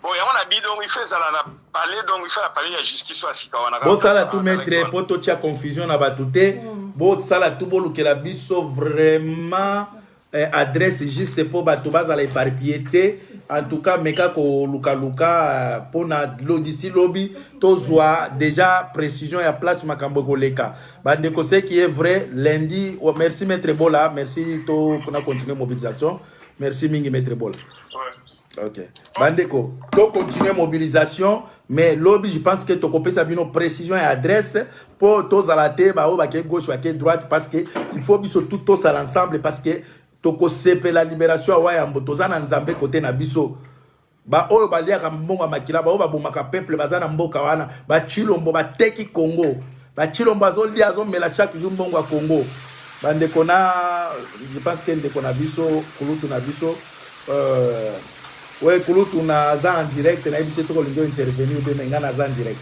Bon, yango na bi, donc il faut ezala na palais, donc il faut na palais ya justice oyo ya sika wana. Bosala tu, maître, mpo totia confusion na bato te. Bosala tu, bolukela biso vraiment adresse juste mpo bato bazala éparpillé te. En tout cas, meka kolukaluka mpona d'ici lobi tozwa déjà précision ya place makambo ekoleka. Bandeko, ce qui est vrai, lundi. Oh, merci maître Bola, merci. To na continuer mobilisation. Merci mingi, maître Bola. Ouais. Ok, bandeko, to continuer mobilisation, mais lobi je pense que tokopesa bino précision ya adresse mpo tozala te baoyo bake gauche, bake droite, parce que il faut biso tout tosala ensemble, parce que tokosepela libération ya Wayambo. Toza na Nzambe kote na biso. Baoyo baliaka mbongo ya makila, baoyo babomaka peuple, baza na mboka wana. Bachilombo bateki Congo, Bachilombo azolia, azomela chaque jour mbongo ya Congo. Bandeko, na je pense que ndeko na biso, kulutu na biso, we kulutu, naza en direct. Nayebi te soki olingi intervenir mpe, me ngai naza en direct.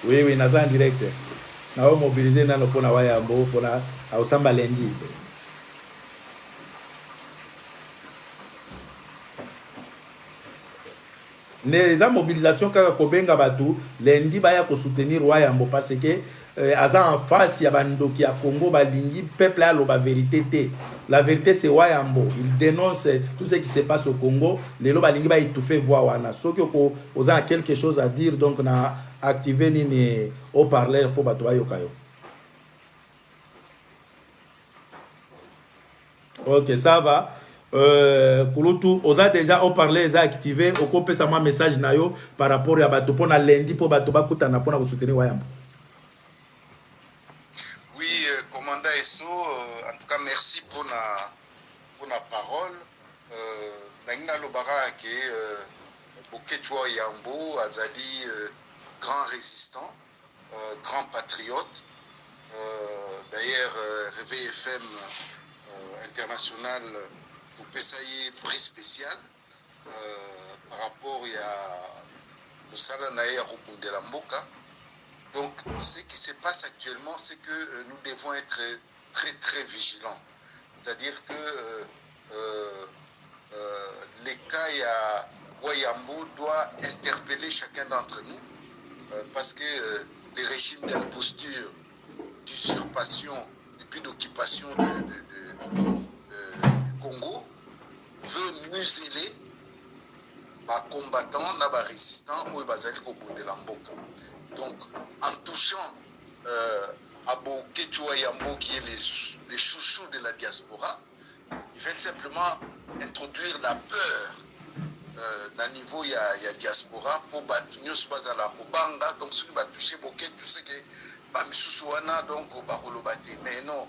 Oui, naza en direct, naomobilize nano mpona Wayambo, mpona aosamba lundi. Nde eza mobilisation kaka kobenga bato lundi baya kosoutenir Wayambo, parce que aza en face ya bandoki ya Congo, balingi peuple aloba vérité te. La vérité, c'est Wayambo, il dénonce tout ce qui se passe au Congo. Lelo balingi baétouffe voix wana. Soki oza na quelque chose à dire, donc na active nini, haut-parleur, mpo bato bayoka yo. Ok, ça va. Kulutu, oza déjà haut-parleur eza activé, okopesa mwa message na yo par rapport ya bato mpona lundi, mpo bato bakutana mpona kosoutenir Wayambo. Oui, commandant Esso, en tout cas merci pour la parole. Nangi nalobaka ke Boketshu Yambo azali grand résistant, grand patriote. D'ailleurs, Réveil FM international topesa ye prix spécial par rapport ya mosala na ye ya kobundela mboka. Donc ce qui se passe actuellement, c'est que nous devons être très très vigilants, c'est-à-dire que les cas ya Wayambo Yambo doit interpeller chacun d'entre nous euh, parce que euh, les régimes d'imposture, d'usurpation et puis d'occupation du, du, du, du Congo veut museler ba combattants na ba résistants oyo bazali kobundela mboka. Donc en touchant euh, à Boketshu Yambo qui est les, les chouchous de la diaspora, ils veulent simplement introduire la peur euh, na niveau ya, ya diaspora mpo bato nyonso bazala kobanga. Donc soki batouche Boketshu, c'est que bamisusu wana donc bakoloba te. Mais non,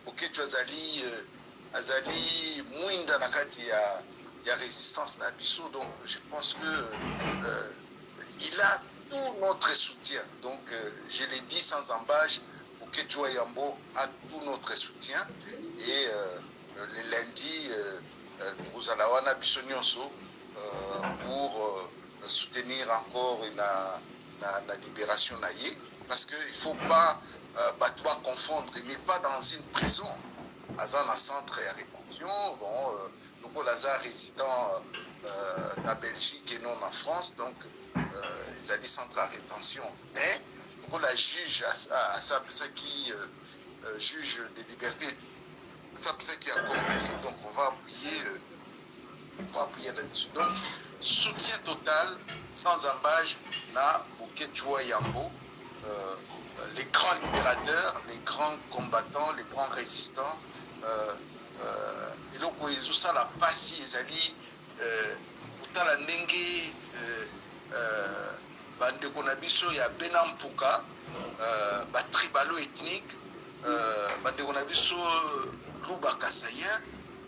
Boketshu azali euh, azali mwinda na kati ya, ya résistance na biso. Donc je pense que euh, il a tout notre soutien. Donc euh, je l'ai dit sans embâche, Boketshu Yambo a tout notre soutien. Et euh, le lundi euh, tozala wana biso nyonso pour soutenir encore na, na, na libération na ye, parce que il faut pas euh, bato confondre, il n'est pas dans une prison, aza na centre ya rétention. Bon, euh, lokola aza résident euh, na Belgique et non en France, donc euh, ezali centre ya rétention. Mais lokola juge asapesaki euh, euh, juge de liberté asapesaki accord na ye, donc on va appuyer euh, on va appuyer là-dessus. Donc soutien total sans embâche na Boketshu Yambo, euh, les grands libérateurs, les grands combattants, les grands résistants. euh, euh, eloko ezosala mpasi ezali euh, kotala ndenge euh, euh, bandeko na biso ya bena mpuka, euh, batribalo ethnique, euh, bandeko na biso luba kasaïen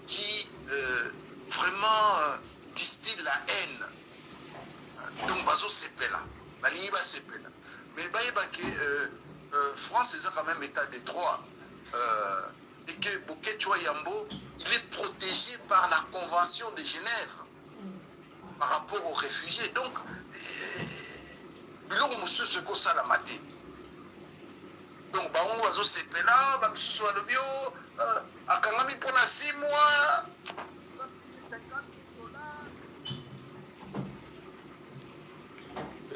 qui euh, vraiment euh, distille la haine. Donc bazosepela, balingi basepela, mais bayeba ke euh, euh, France eza quand même état de droit euh, et que Boketshu Yambo, il est protégé par la Convention de Genève par rapport aux réfugiés. Donc biloko mosusu ekosalama te. Donc bango bazosepela, bamisusu balobi o euh, akangami mpona 6 mois.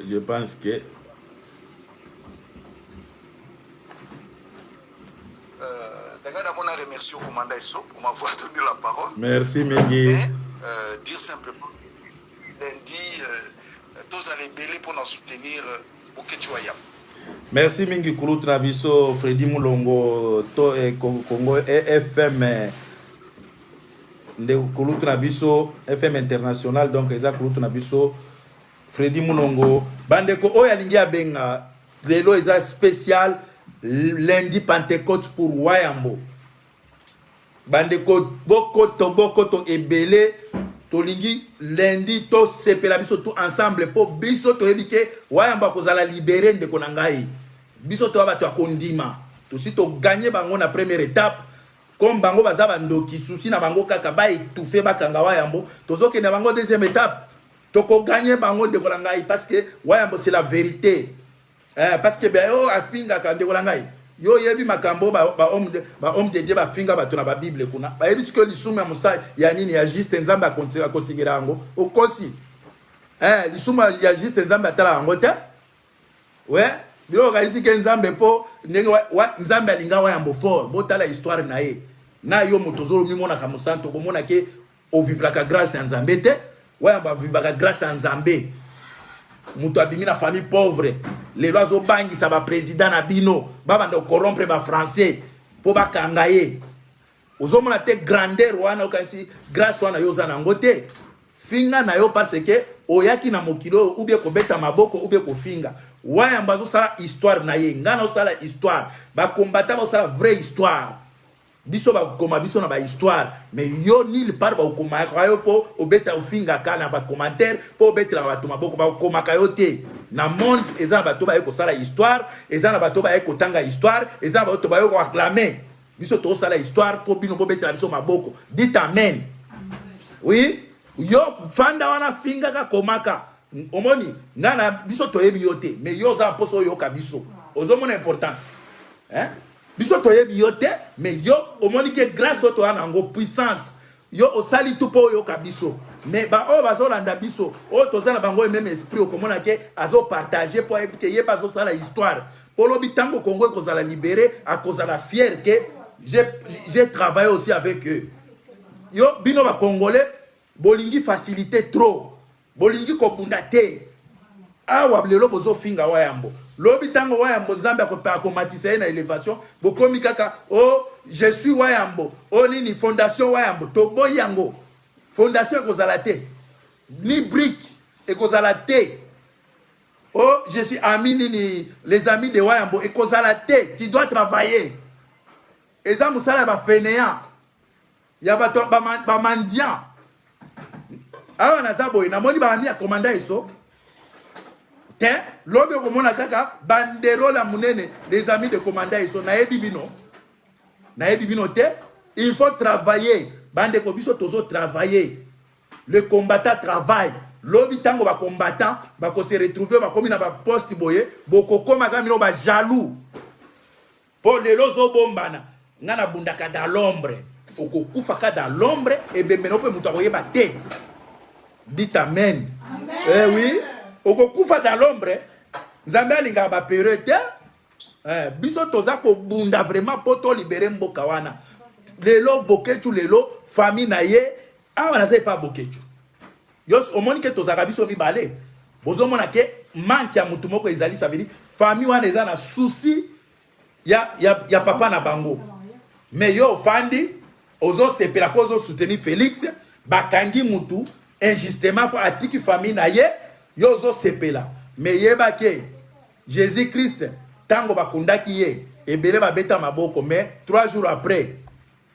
Je pense que Euh, D'abord, on a remercié au commandant Esso pour m'avoir donné la parole. Merci mingi. Mais, euh, dire simplement que lundi, euh, tozala ebele pour nous soutenir euh, Boketshu Yambo. Merci mingi kulutu na biso Fredi Mulongo to eh, Congo eh, FM eh, nde kulutu na biso FM international. Donc eza kulutu na biso Fredi Mulongo. Bandeko oyo alingi abenga, lelo eza spécial lundi Pentecôte pour Wayambo. Bandeko, bokoto bokoto ebele. Tolingi lundi tosepela biso tout ensemble, mpo biso toyebi ke Wayambo akozala libéré. Ndeko na ngai, biso toya bato ya kondima. Tosi toganye bango na première étape. Comme bango baza bandoki, susi na bango kaka baétouffe, bakanga Wayambo. Tozokende bango deuxième étape, tokoganye bango, ndeko na ngai, parce que Wayambo, c'est la vérité. Eh, parce que ben oyo afingaka, ndeko na ngai, yo oyebi makambo bahomme ba ba de Dieu bafinga bato na babible kuna. Bayebi sikoyo lisumu ya mosala ya nini ya juste, Nzambe akosigela yango. Okosi. Eh, lisumu ya juste, Nzambe atala yango te. We biloko kanisi ke Nzambe, mpo ndenge Nzambe alinga Wayambo fort. Botala histoire na ye na yo. Moto ozolomimonaka mosantu, okomona ke ovivraka grâce ya Nzambe te. Wayambo avivaka grâce ya Nzambe. Moto abimi na famille pauvre, lelo azobangisa baprésident na bino, babanda kocorrompre bafrançais mpo bakanga ye. Ozomona te grandeur wana? Okanisi grâce wana yo oza nango te. Finga na yo, parce que oyaki na mokili oyo ubie kobeta maboko ubie kofinga. Wayambo azosala histoire na ye, ngai naosala histoire, bakombata bazosala vraie histoire. Biso bakokoma biso na bahistoire, mais yo nulle part bakokomaka yo mpo obeta, ofingaka na bacommentaire, mpo obetelaka bato maboko. Bakokomaka yo te. Na monde eza na bato baye kosala histoire, eza na bato baye kotanga histoire, eza na bato baye koacclame. Biso tozosala histoire mpo bino bobetela biso maboko. Dites amen. Oui, yo fanda wana, fingaka, komaka. Omoni nga na biso toyebi yo te, mais yo oza na mposa oyoka biso. Ozomona importance, hein? Biso toyebi yo te, mais yo omoni ke grâce oyo toya na yango, puissance, yo osali tu mpo oyoka biso. Mais baoyo bazolanda biso, oyo toza na bango meme esprit, okomona ke azopartage mpo ayebi te ye mpe azosala histoire. Mpo lobi ntango Congo ekozala libéré, akozala fier ke j'ai travaillé aussi avec eux. Yo bino bacongolais bolingi facilité trop, bolingi kobunda te. Awa lelo bozofinga Wayambo, lobi ntango Wayambo Nzambe akomatisa ye na élévation, bokomi kaka o oh, je suis Wayambo, o oh, nini fondation Wayambo. Toboyi yango. Fondation ekozala te, ni brique ekozala te. Oh, je suis ami nini, les amis de Wayambo ekozala te. Tu dois travailler. Eza mosala ya bafainéant, ya bato bamandian. Awa naza boye, namoni baami ya komanda Eso te. Lobi okomona kaka banderole ya monene, les amis de komanda Eso. Nayebi bino, nayebi bino te. Il faut travailler, bandeko. Biso tozo travailler. Le combattant travaille. Lobi ntango bacombattant bakose retrouver, bakomi na baposte boye, bokokoma kaka bino bajaloux. Mpo lelo ozobombana, ngai nabundaka dans l'ombre. Okokufaka dans l'ombre, ebembe na mpe moto akoyeba te. Dites amen, amen. Eh oui, okokufa dans l'ombre. Nzambe alingaka bapeureux te. Eh, biso toza kobunda vraiment mpo tolibere mboka wana. Lelo Bokecu, lelo famille na ye awa, naza epa Bokecu. Yo omoni ke tozalaka biso mibale, bozomona ke manque ya motu moko ezali. Ça veut dire famille wana eza na souci ya papa na bango. Mais yo ofandi, ozosepela mpo ozosoutenir Félix. Bakangi mutu injustement mpo atiki famille na ye, yo ozosepela. Mais yeba ke Jésus Christ, ntango bakundaki ye, ebele babeta maboko, mais 3 jours après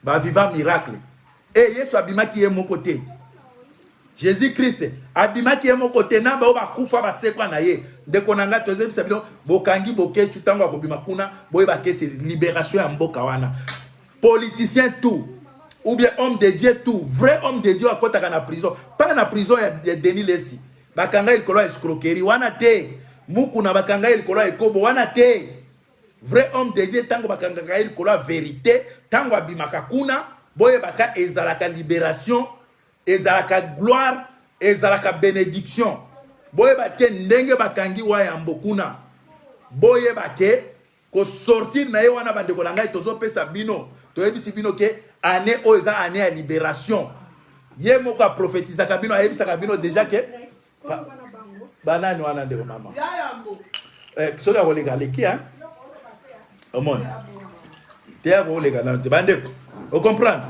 baviva miracle. E Yesu abimaki ye moko te. Jésus Christ abimaki ye moko te, na bao bakufa basekwa na ye. Ndeko na ngai, tozoyebisa bino, bokangi Bokecu, ntango akobima kuna, boyeba ke c'est libération ya mboka wana. Politicien tout ou bien homme de Dieu tout, vrai homme de Dieu akɔtaka na prison, pas na prison ya Denis Lesi bakanga ye likolo ya escroquerie wana te, Mukuna bakanga ye likolo ya ekobo wana te. Vrai homme de Dieu, ntango bakangaka ye likolo ya vérité, ntango abimaka kuna, boyebaka ezalaka libération, ezalaka gloire, ezalaka bénédiction. Boyeba te ndenge bakangi Wayambo kuna, boyeba ke kosortir na ye wana. Bandeko na ngai, tozopesa bino, toyebisi bino ke année oyo eza année ya libération. Ye moko aprofetizaka bino, ayebisaka bino déjà ke banani wana. Ndeko mama, eh, soki akoleka aleki, omoni te, akoleka nano te. Bandeko, ocomprendre,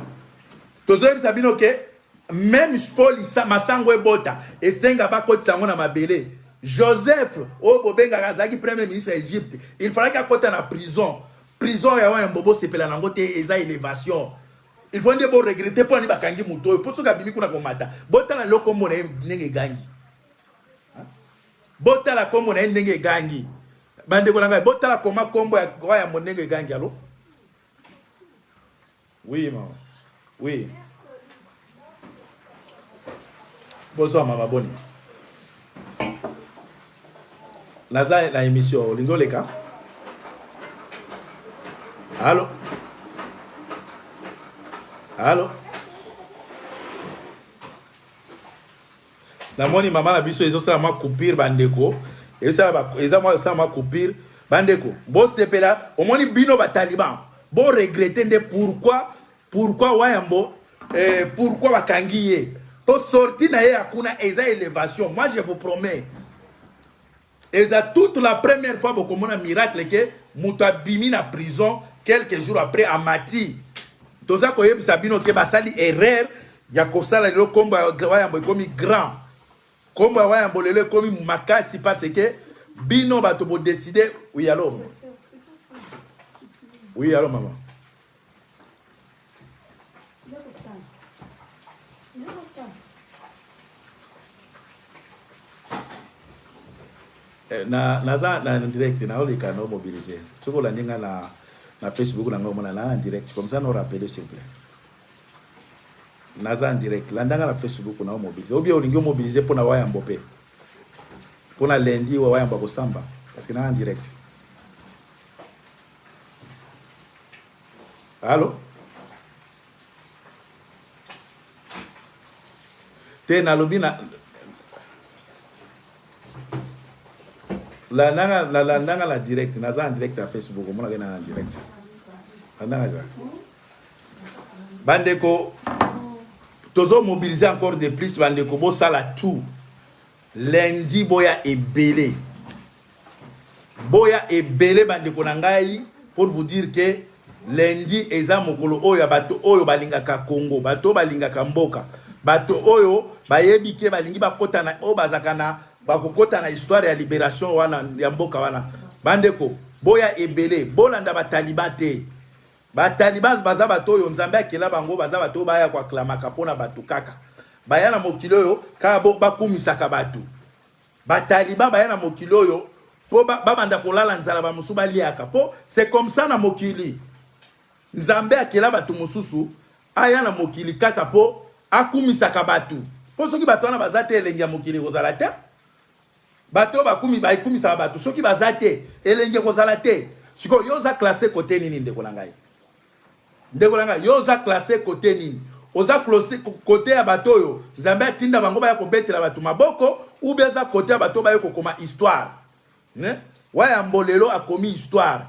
tozoyebisa bino ke même mpo masango ebota, esenga bakotisa yango na mabele. Joseph oyo bobengaka azalaki premier ministre ya Égypte, il fallaki akɔta na prison. Prison ya Wayambo, bosepela nango te, eza élévation. Il faut nde boregretter mpo ani bakangi moto oyo, mpo soki abimi kuna komata, botala lelo kombo na ye ndenge egangi. Botala kombo na ye ndenge egangi. Bandeko na ngai, botala koma kombo ya Wayambo ndenge egangi. Allô, oui mama, oui, bonsoir mama. Boni, naza na émission, olingi oleka? Allô, allô, namoni mama na biso ezosala mwa coupure. Bandeko, eza mwa mwa coupure. Bandeko, bosepela. Omoni bino bataliban, boregretter nde pourquoi Wayambo, pourquoi bakangi ye, po sorti na ye ya kuna eza élévation. Moi je vous promets, eza toute la première fois bokomona miracle ke moto abimi na prison, quelques jours après amati. Toza koyebisa bino ke basali erreur ya kosala. Lelo nkombo ya Wayambo ekomi grand, nkombo ya Wayambo lelo ekomi makasi, parce que bino bato bodécider. Oui, allô, oui, allô mama. Na naza na direct, naoleka na mobiliser. Soki olandi nga na Facebook na ngai, omona na en direct comme ça. No rappeler s'il vous plaît, naza en direct. Landa nga na Facebook na omobiliser, ou bien olingi omobiliser mpona Wayambo mpe mpona lundi wa Wayambo akosamba, parce que na en direct. Allô. Te nalobi na landanga na landanga na direct naza en direct ya Facebook omonaka na en direct landanga kaka bandeko tozo mobiliser encore de plus bandeko bosala tout lundi boya ebele boya ebele bandeko na ngai pour vous dire que lundi eza mokolo oyo ya bato oyo balingaka Congo bato oyo balingaka mboka bato oyo bayebi ke balingi bakota na oyo bazalaka na bakokota na histoire ya liberation wana ya mboka wana bandeko boya ebele bolanda bataliban te bataliban baza bato oyo nzambe akela bango baza bato oyo baya koaklamaka mpo na bato kaka baya na mokili oyo kaka bakumisaka bato Ba talibans baya na mokili oyo po babanda kolala nzala ba mosusu baliaka po c'est comme ça na mokili. Nzambe akela bato mosusu aya na mokili kaka po akumisaka bato po soki bato wana baza te elengi ya mokili ekozala te. Bato oyo bakumi bakumisaka bato soki baza te elengi ekozala te. Sikoyo yo oza classe kote nini ndeko na ngai? Ndeko na ngai, yo oza classe kote nini? Oza kote ya bato oyo Nzambe atinda bango baya kobetela bato maboko ou bien oza kote ya bato oyo baye kokoma histoire? Ne? Wayambo lelo akomi histoire.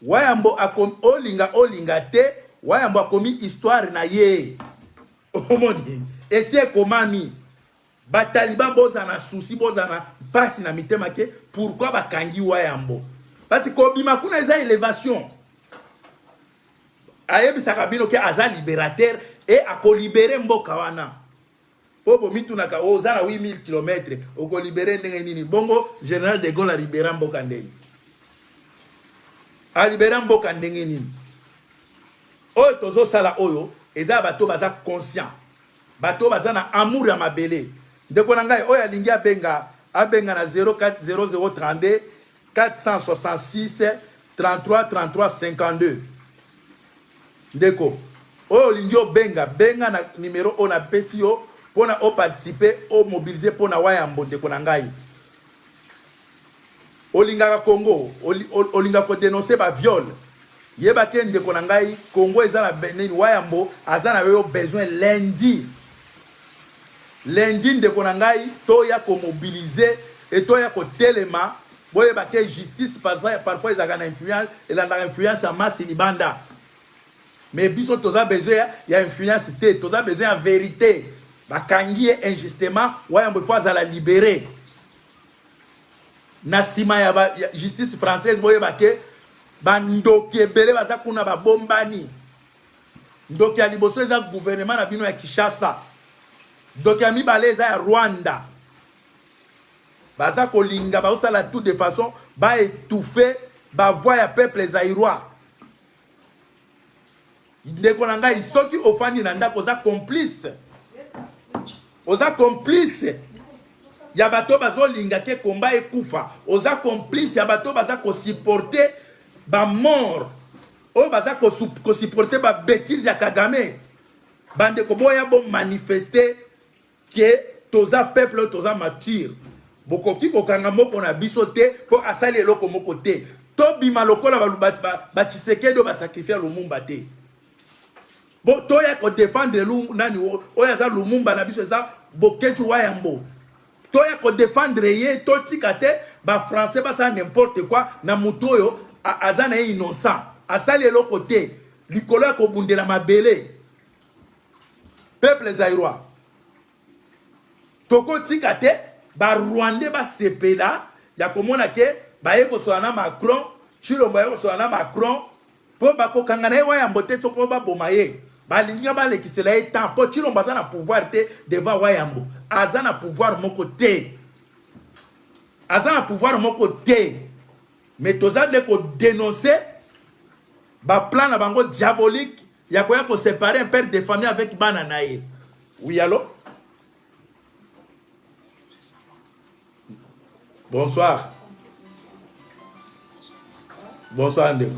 Wayambo akomi olinga olinga te, Wayambo akomi histoire na ye. Omoni? Esi ekomami. Ba taliban boza na souci boza na pasi na mitema ke pourquoi bakangi wayambo parce kobima kuna eza elevation ayebisaka bino ke aza libérateur e akolibere mboka wana mpo bomitunaka oh, oza na 8000 km okolibere ndenge nini bongo général de Gaulle alibera mboka ndenge alibera mboka ndenge nini oyo tozosala oyo eza bato baza conscient Bato oyo baza na amour ya mabele. Ndeko na ngai oyo alingi abenga abenga na 0032 466 33 33 52. Ndeko oyo olingi obenga benga na numero oyo napesi yo mpona oparticipe omobilize mpona wayambo ndeko na ngai olingaka Congo olingaka kodenonse ba viol yeba ke ndeko na ngai Congo eza na nini wayambo aza na yo besoin lundi lundi ndeko na ngai toya komobilize e toya kotelema boyeba ke justice parfois ezalaka na influence elandaka influence ya masse libanda mais biso toza besoin ya influence te toza besoin ya verite bakangi ye injustement wayambo il faut azala libere na nsima ya, ba, ya justice française boyeba ke bandoki ebele baza kuna babombani ndoki ya liboso eza gouvernement na bino ya kinshasa ndoki ya mibale eza ya rwanda baza kolinga bazosala tout de façon baetouffe bavoi ya peuple zairois ndeko na ngai soki ofandi na ndako oza complice oza complice ya bato bazolinga te komba ekufa oza complice ya bato baza kosupporte bamort oyo baza kosupporte babetise ya kagame bandeko boya bomanifeste ke toza peuple oyo toza mature bokoki kokanga moko na biso te mpo asali eloko moko te tobima lokola batshisekedi oyo basakrifia lumumba te bo toya kodefendre nani oyo aza lumumba na biso eza boketshu wayambo toya kodefendre ye totika te bafrançais basala n'importe quoi na motu oyo aza na ye innocent asali eloko te likolo ya kobundela mabele Peuple zairois, tokotika te ba rwandais basepela ya komona ke baye kosola na Macron, Tshilombo aye kosola na Macron mpo bakokanga na ye Wayambo te mpo baboma ye. Balingi balekisela ye temps mpo Tshilombo aza na pouvoir te devant Wayambo, aza na pouvoir moko te, aza na pouvoir moko te, mais toza nde kodenoncer ba plan na bango diabolique ya koya ko séparer un père de famille avec bana na ye. Oui, allô? Bonsoir. Bonsoir ndeko.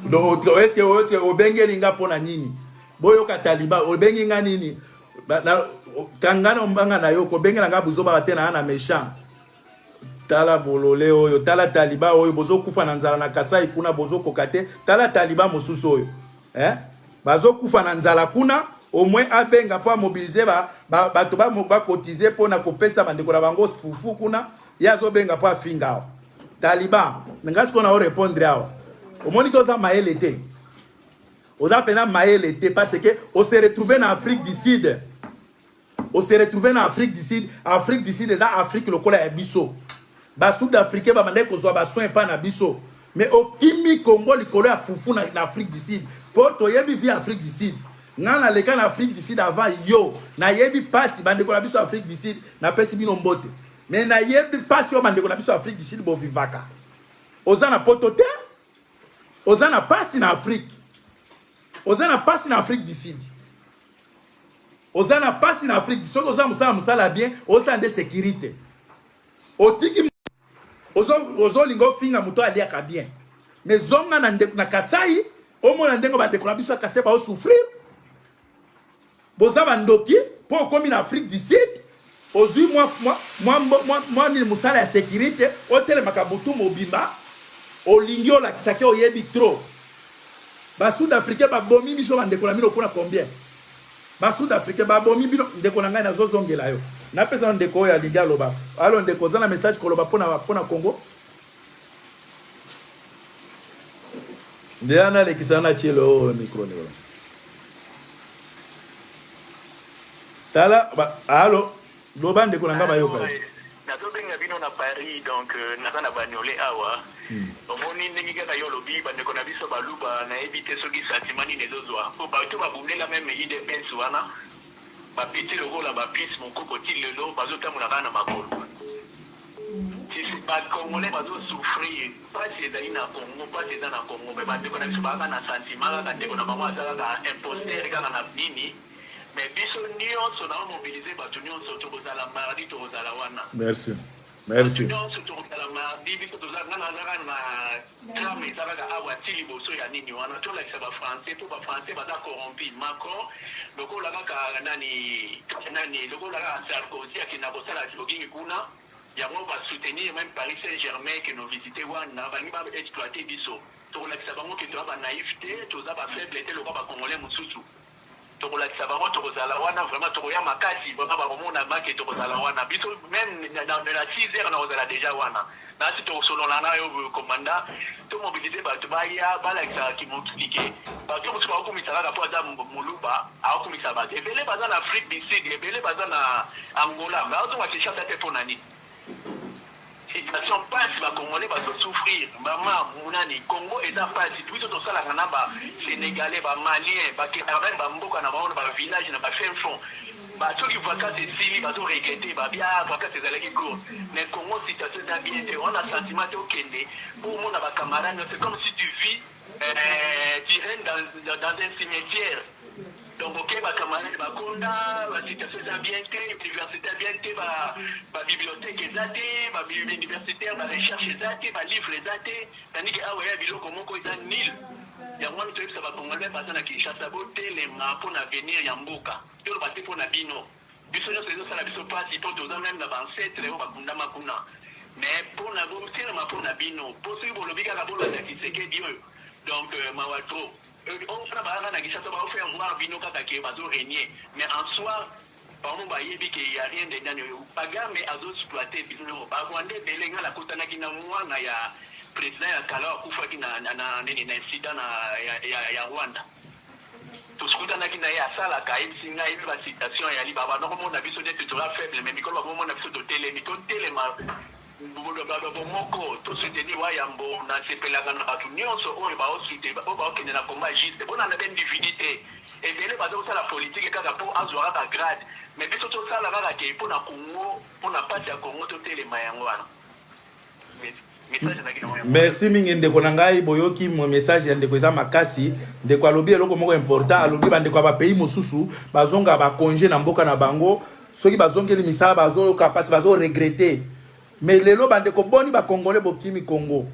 Donc, est-ce que obengeli nga pona nini? Boyoka taliba, obengi nga nini? Kanga na mbanga na yo, kobengela nga buzoba te na na méchant. Tala bolole oyo, tala taliba oyo bozokufa na nzala na Kasai kuna bozokoka te. Tala taliba mosusu oyo. Eh? Bazokufa na nzala kuna, Au moins abenga mpo amobilize bato ba, ba bakotize mpo na kopesa bandeko na bango fufu kuna, ye azobenga mpo afinga awa. Taliban, nga sikoyo na orepondre awa. Omoni ke oza mayele te. Oza mpena mayele te parce que ose retrouve na Afrique du Sud. Ose retrouve na Afrique du Sud. Afrique du Sud eza Afrique lokola ya biso. Ba Sud Africain babandaki kozwa ba soins epai na biso. Mais okimi Congo likolo ya fufu na, na Afrique du Sud. Po toyebi vie Afrique du Sud. Nga naleka na Afrique du Sud avant yo. Nayebi pasi bandeko na biso Afrique du Sud. Napesi bino mbote. Mais nayebi pasi oyo bandeko na biso Afrique du Sud bovivaka. Oza na poto te? Oza na pasi na Afrique. Oza na pasi na Afrique du Sud. Oza na pasi na Afrique. Soki oza mosala mosala bien, osala nde sécurité. Otiki ozolinga ofinga moto aliaka bien. Mais zonga na ndeko na Kasai, omona ndenge bandeko na biso ya Kasai bao souffrir. Boza bandoki mpo okomi na Afrique du Sud, ozwi mwa mwa mwa mwa mwa nini mosala ya sécurité, otelemaka butu mobimba, olingi olakisa ke oyebi trop. Ba Sud Africain babomi biso bandeko na bino kuna combien? Ba Sud Africain babomi bino ndeko na ngai nazozongela yo. Napesa ndeko oyo alingi aloba. Alo ndeko oza na message koloba pona pona Congo? Nde analekisa na tielo oyo micro ndeko. Tala ba, alo loba ndeko na ngai bayoka yo. Nazobenga bino na Paris donc euh, naza na Bagnolet awa hmm. Omoni ndenge kaka yo olobi bandeko na biso baluba nayebi te soki sentiment nini ezozwa po bato babundela meme udps wana bapeti lokola bapis mokoko ti lelo bazotambola kaka na makolo ba congolais bazo souffrir pasi ezali na Congo pasi eza na Congo mais bandeko na biso bazaka na sentiment kaka ndeko na bango aza kaka imposteur kaka na nini mais biso nionso na mobiliser bato nionso tokozala mardi tokozala wana. Merci. Merci. Bato nionso tokozala mardi biso toza nga naza kaka na tram eza kaka awa ti liboso ya nini wana tolakisa ba français po ba français baza corrompu Macron lokola kaka nani nani lokola kaka Sarkozy akenda kosala jogging kuna yango ba soutenir meme Paris Saint Germain que no visiter wana balingi ba exploiter biso tokolakisa bango ke toza ba naif te toza ba faible te lokola ba congolais mosusu Tokolakisa bango tokozala wana vraiment tokoya makasi vraiment bakomona make tokozala wana biso meme na, na, na 6 heures nakozala deja wana nasi tokosolola na yo komanda to mobilize bato baya balakisa kimokili ke bato mosusu bakokumisa kaka mpo aza moluba akokumisa bato ebele baza na Afrique du Sud ebele baza na Angola bazonga Kinshasa te mpo na nini Situation pasi ba congolais bazo souffrir maman nani congo eza pasi biso tosalaka na ba senegalais ba malien bakendaka meme ba mboka na bango na ba village na ba fin fond ba soki vacance esili bazo regrette ba bia vacance ezalaki courte mais congo situation eza bien te wana sentiment te okende po omona ba camarade c'est comme si tu vis euh, tu règnes dans, dans, dans un cimetière Donc ok ba camarades bakonda, ba situation eza bien te, universite ya bien te, ba ba bibliothèque eza te, ba universitaire ba recherche eza te, ba livre eza te, tandis que awa ya biloko moko eza nil. Yango wana toyebisa ba congolais baza na Kinshasa botelema mpo na avenir ya mboka, toloba te mpo na bino. Biso nyonso ezosala biso pasi mpo toza meme na ba ancetres oyo bakundama kuna, mais mpo na botelema mpo na bino, mpo soki bolobi kaka bolanda Tshisekedi oyo donc mawa trop. Oyo wana bayaka na Kinshasa bao faire voir bino kaka ke bazo regner mais en soi bango bayebi ke ya rien de nani oyo Kagame azo exploiter bino ba Rwandais ebele nga nakutanaki na mwana ya president ya kala oyo akufaki na na nini na incident na ya, ya, ya Rwanda tokutanaki na ye asalaka ayebisi ngai ayebi ba situation ya liba banda komona biso neti toza faible mais mikolo bakomona biso totelemi totelema Bomoko to soutenir wa yambo na sepelaka na batu nionso oyo bao oyo bao kende na combat juste bolanda ba individu te ebele baza kosala politique kaka po azua kaka grade mais biso tosala kaka ke pona congo pona pasi ya congo totelema yango wana message ezalaki nango yango Merci mingi ndeko na ngai, boyoki mo message ya ndeko eza makasi. Ndeko alobi eloko moko important, alobi ba ndeko ya ba pays mosusu bazonga ba congé na mboka na bango, soki bazongeli misala bazoyoka pasi, bazo regretter. Mais lelo bandeko boni ba congolais bokimi Congo.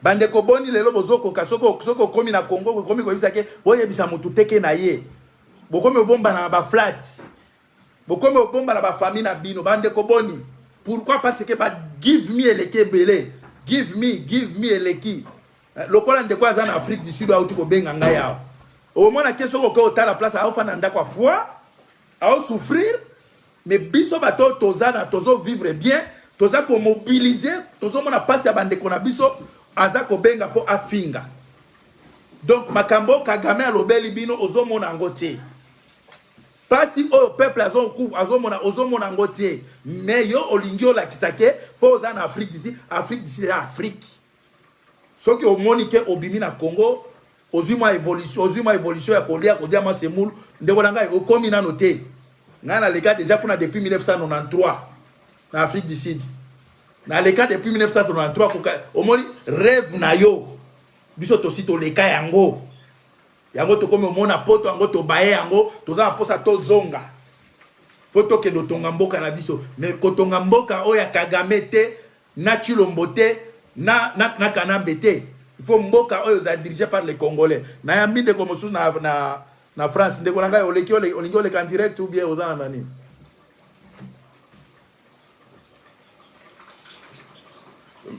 Bandeko boni lelo bozokoka soki soki okomi na Congo okomi koyebisa ke boyebisa motu te ke na ye. Bokomi obombana na ba flat. Bokomi obombana ba famille na bino. Bandeko boni. Pourquoi? Parce que ba give me eleki ebele. Give me, give me eleki. Eh, lokola ndeko aza na Afrique du Sud auti kobenga ngai awa. Omona ke soki oke otala place aofanda na ndako ya poids, aosouffrir, mais biso bato oyo toza na tozo vivre bien, toza komobilize, tozomona mpasi ya bandeko na biso, aza kobenga mpo afinga. Donc makambo oyo Kagame alobeli bino ozomona yango te. Pasi oyo peuple azomona ozomona yango te. Mais yo olingi olakisa ke mpo oza na Afrique du Sud, Afrique du Sud eza Afrique. Soki omoni ke obimi na Congo, ozwi mwa evolution, ozwi mwa evolution ya kolia, kolia mwa semoule, ndeko na ngai okomi nano te. Ngai naleka deja kuna depuis 1993 na Afrique du Sud. Naleka depuis 1993 koka, omoni rêve na yo. Biso tosi toleka yango. Yango tokomi omona poto yango tobaye yango, toza na posa tozonga. Faut tokende otonga mboka na biso. Mais kotonga mboka oyo ya Kagame te, na Tshilombo te, na, na, na Kanambe te. Il faut mboka oyo eza dirigé par les Congolais. Na yambi ndeko mosusu na, na, na France, ndeko na ngai oleki olingi oleka en direct ou bien oza na nani?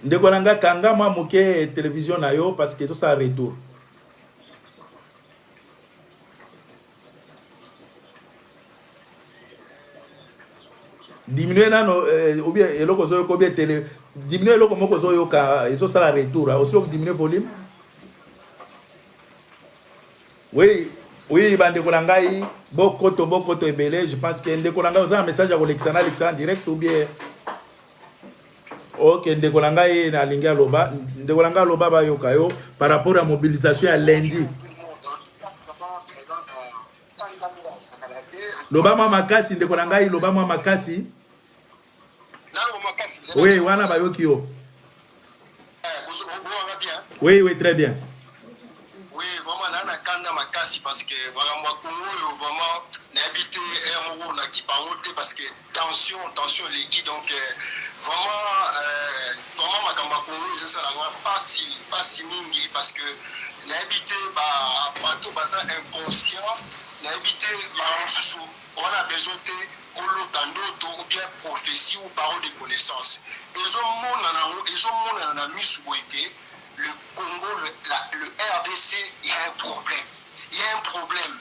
Ndeko na ngai kanga mwa moke television na yo parce que ezosala retour. Diminue nano eh, ou bien eloko ozoyoka ou bien tele diminue eloko moko ozoyoka ezosala retour osi odiminue volume. Oui, oui bandeko na ngai bokoto bokoto ebele. Je pense que ndeko na ngai oza na message ya kolekisa na lekisa en direct ou bien ok ndeko na ngai nalingi aloba ndeko na ngai aloba bayoka yo par rapport ya mobilisation ya lundi. Loba mwa makasi ndeko na ngai, loba mwa makasi. Oui, wana bayoki yo. Oui, oui, très bien. Oui, vraiment na na kanda makasi parce que makambo ya Congo oyo vraiment nayebi te heure moko nakipa yango te parce que tension tension eleki donc vraiment vraiment makambo ya Congo ezosala nga pasi pasi mingi parce que nayebi te ba bato baza inconscient nayebi te makambo mosusu wana besoin te olota ndoto ou bien prophetie ou parole de connaissance ezomonana yango ezomonana na misu boye te le Congo le, la, le RDC il y a un problème il y a un problème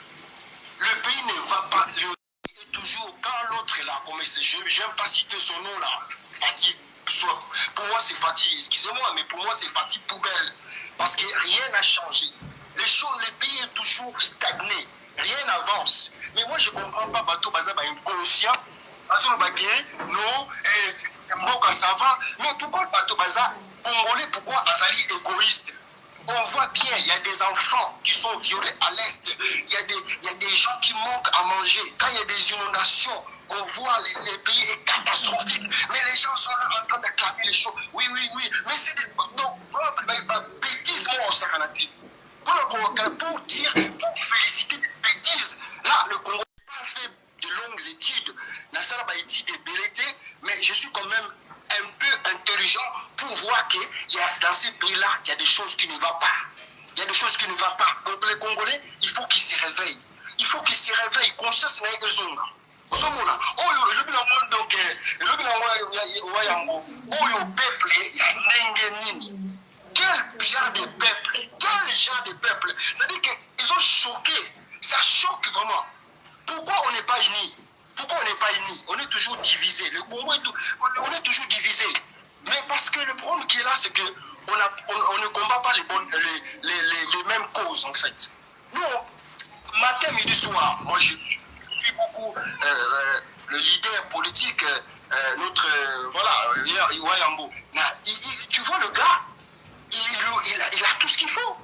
le pays ne va pas le est toujours quand l'autre est là comme j'aime pas citer son nom là Fatih soit pour moi c'est Fatih excusez-moi mais pour moi c'est Fatih poubelle parce que rien n'a changé les choses le pays est toujours stagné rien n'avance mais moi je comprends pas bato baza ba inconscient bazoloba ke non eh, mboka ça va mais pourquoi bato baza congolais pourquoi azali égoïste on voit bien, il y a des enfants qui sont violés à l'Est, il y, a des, il y a des gens qui manquent à manger. Quand il y a des inondations, on voit les, les pays est catastrophique. Mais les gens sont là en train d'acclamer les choses. Oui, oui, oui. Mais c'est des donc, bah, bêtises, moi, on Pour dire, pour féliciter des bêtises. Là, le Congo n'a pas fait de longues études, n'a pas études de mais je suis quand même un peu intelligent pour voir qu'il y a, dans ces pays-là, il y a des choses qui ne vont pas. Il y a des choses qui ne vont pas. Donc les Congolais, il faut qu'ils se réveillent. Il faut qu'ils se réveillent. Conscience na ezonga. Ozomona oyo elobi nango donc elobi nango wa yango oyo peuple ya ndenge nini? Quel genre de peuple? Quel genre de peuple? C'est-à-dire qu'ils ont choqué. Ça choque vraiment. Pourquoi on n'est pas unis? Pourquoi on n'est pas unis? On est toujours divisé. Le Congo est tout, on est toujours divisé. Mais parce que le problème qui est là, c'est que on, a, on, on ne combat pas les, bonnes, les, les, les, les mêmes causes, en fait. Nous, matin, midi, soir, moi je suis beaucoup euh, le leader politique, euh, notre, euh, voilà, Wayambo. Tu vois le gars, il, il, a, il a tout ce qu'il faut.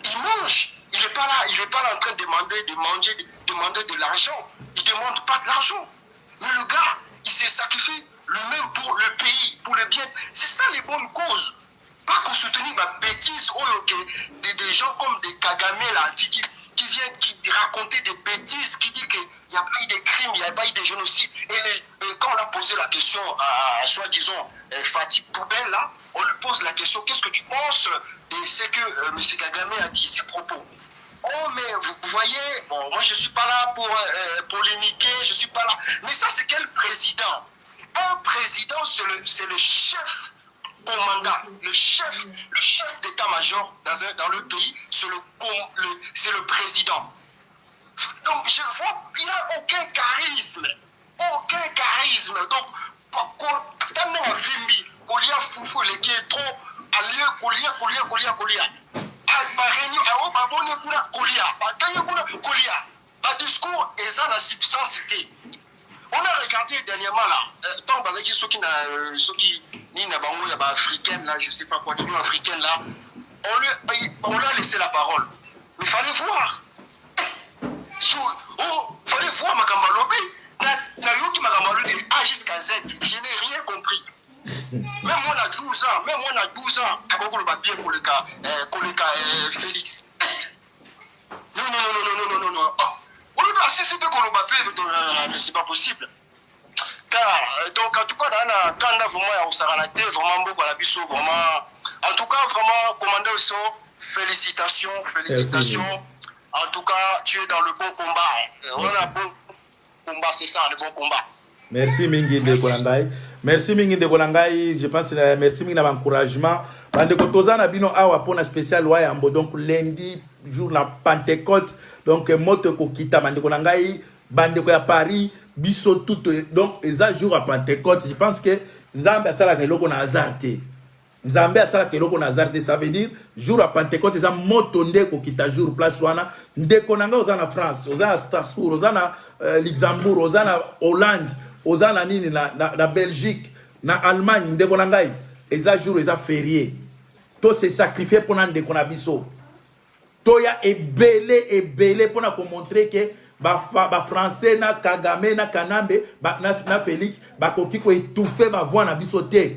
Il mange. Il n'est pas là, il est pas là en train de demander, de manger, de demander de l'argent. Il ne demande pas de l'argent. Mais le gars, il s'est sacrifié lui-même pour le pays, pour le bien. C'est ça les bonnes causes. Pas qu'on soutenir ma bêtise, oh, okay, des, des gens comme des Kagame là, qui, qui, qui viennent qui raconter des bêtises, qui dit qu'il n'y a pas eu de crimes, il n'y a pas eu de génocide. Et, les, et quand on a posé la question à, à soi-disant Fatih Poubelle là, on lui pose la question, qu'est-ce que tu penses de ce que euh, M. Kagame a dit, ses propos? Oh, mais vous voyez, bon, moi je ne suis pas là pour euh, polémiquer, je ne suis pas là. Mais ça, c'est quel président? Un président, c'est le, le chef commandant, le chef, le chef d'état-major dans, un, dans le pays, c'est le, le, le président. Donc je vois, il n'a aucun charisme. Aucun charisme. Donc, ta ndenge avimbi, kolia fufu eleki ye trop, alie kolia kolia kolia kolia. Ba réunion, awo baboni kuna kolia, batangi kuna kolia. Ba discours eza na substance te. On a regardé dernièrement là, tant bazaki soki na soki nini na bango ya ba africaine là, je sais pas quoi, l'Union africaine là, on lui a laissé la parole. Mais fallait voir. So, oh, fallait voir makambo alobi. Nayoki makambo alobi de A jusqu'à Z. Je n'ai rien compris. Même moi na 12 ans, même moi na 12 ans, akoki koloba bien koleka koleka Félix. Non, non, non, non, non, non, non, non. Oh, olobi asisi mpe koloba mpe, mais c'est pas possible. Car, donc en tout cas, na kanda vraiment ya kosakana te, vraiment mboka na biso, vraiment. En tout cas, vraiment, commandant Esso, félicitations, félicitations. Merci. En tout cas, tu es dans le bon combat. On a un bon combat, c'est ça, le bon combat. Merci mingi ndeko na ngai. Merci mingi ndeko na ngai. Je pense merci mingi na encouragement. Bandeko toza na bino awa pona spécial Wayambo, donc lundi jour na Pentecôte, donc moto ekokita bandeko na ngai, bandeko ya Paris, biso tout, donc eza jour ya Pentecôte. Je pense que Nzambe asalaka eloko na hasard te. Nzambe asalaka eloko na hasard te, ça veut dire jour ya Pentecôte eza moto nde ekokita jour place wana. Ndeko na ngai, oza na France, oza na Strasbourg, oza na Luxembourg, oza na Hollande, oza na nini na Belgique, na Allemagne, ndeko na ngai, eza jour eza férié. To se sacrifier mpona ndeko na biso, toya ebele ebele mpona komontrer ke bafrançais ba na Kagame na Kanambe ba, na Félix bakoki koétouffer bavoix na biso te,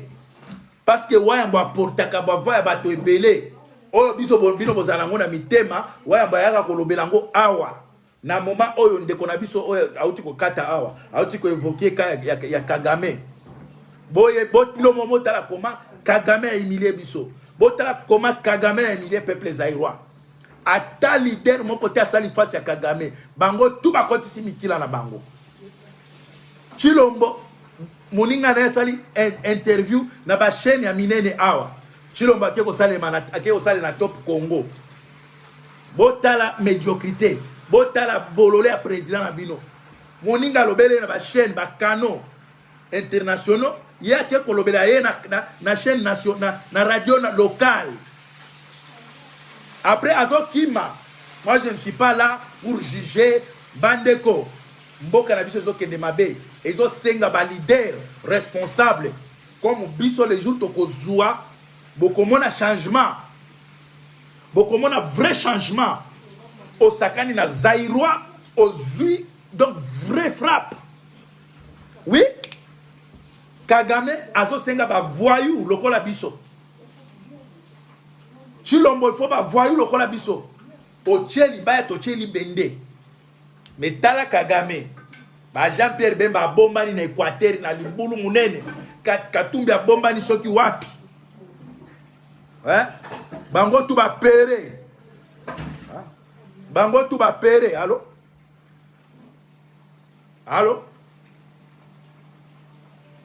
parce que Wayambo aportaka bavoix ya bato ebele oyo biso bino bozala yango na mitema. Wayambo ayaka kolobela yango awa na moment oyo. Ndeko na biso oyo auti kokata awa, auti koévoquer ka ya Kagame boye. Bino botala koma Kagame ahumilie biso, botala koma Kagame ahumilie peuple zaïrois. Ata leader moko te asali face ya Kagame. Bango tu bakotisi mikila na bango. Chilombo, moninga na ye asali interview na bachaîne ya minene awa. Chilombo ake kosalema, ake kosalela na Top Congo. Botala médiocrité, botala bolole ya président na bino. Moninga alobeli na bachaîne, bacanaux internationaux, ye ake kolobela ye na chaîne nation, na radio na locale. Après azokima. Moi, je ne suis pas là pour juger. Bandeko, mboka na biso ezokende mabe, ezosenga baleader responsable comme biso. Le jour tokozwa, bokomona changement, bokomona vrai changement. Osakani na Zaïrois, ozwi donc vraie frappe. Oui, Kagame azosenga bavoyou lokola biso. Chilombo, il faut bavoyou lokola biso. Otie libaya, totie libende. Me tala Kagame, ba Jean Pierre Bemba abombani na Équateur na libulu monene, Katumbi abombani soki wapi, hein? Bango tu bapere, bango tu bapere. Allo, allo,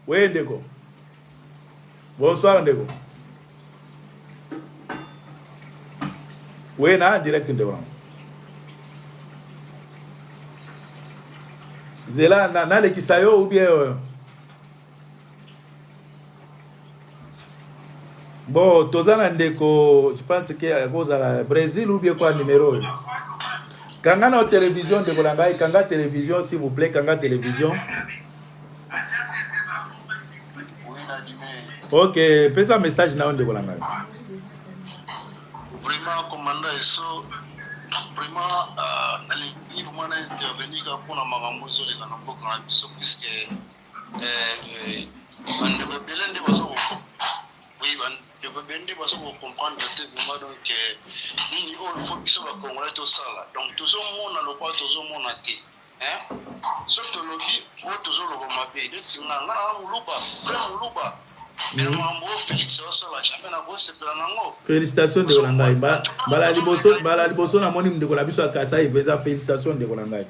oui ndeko, bonsoir ndeko. Oui, na direct ndeko nango. Zela nalekisa yo ou bien bon, toza na ndeko, je pense ke akozala Brésil ou bien quoi. Numéro oyo, kanga na télévision. Ndeko na ngai, kanga télévision, s'il vous plaît, kanga télévision. Ok, pesa message na yo, ndeko na ngai. Vraiment, commandant Eso, vraiment nalingi vraiment na intervenir kaka mpona makambo ezoleka na mboka na biso, puisque bandeko ebele nde bazo, oui, bandeko ebele nde bazo kocomprendre te vraiment. Donc nini oyo faut biso bacongolais tosala? Donc tozomona lokola tozomona te. Soki tolobi oyo, tozoloba mabe. Neti nga, nga na moluba, vrai moluba, mais na makambo oyo Félix azosala, jamais nakosepela nango. Félicitation ndeko na ngai. Mbala liboso, mbala liboso namoni ndeko na biso ya Kasai mpenza. Félicitation ndeko na ngai.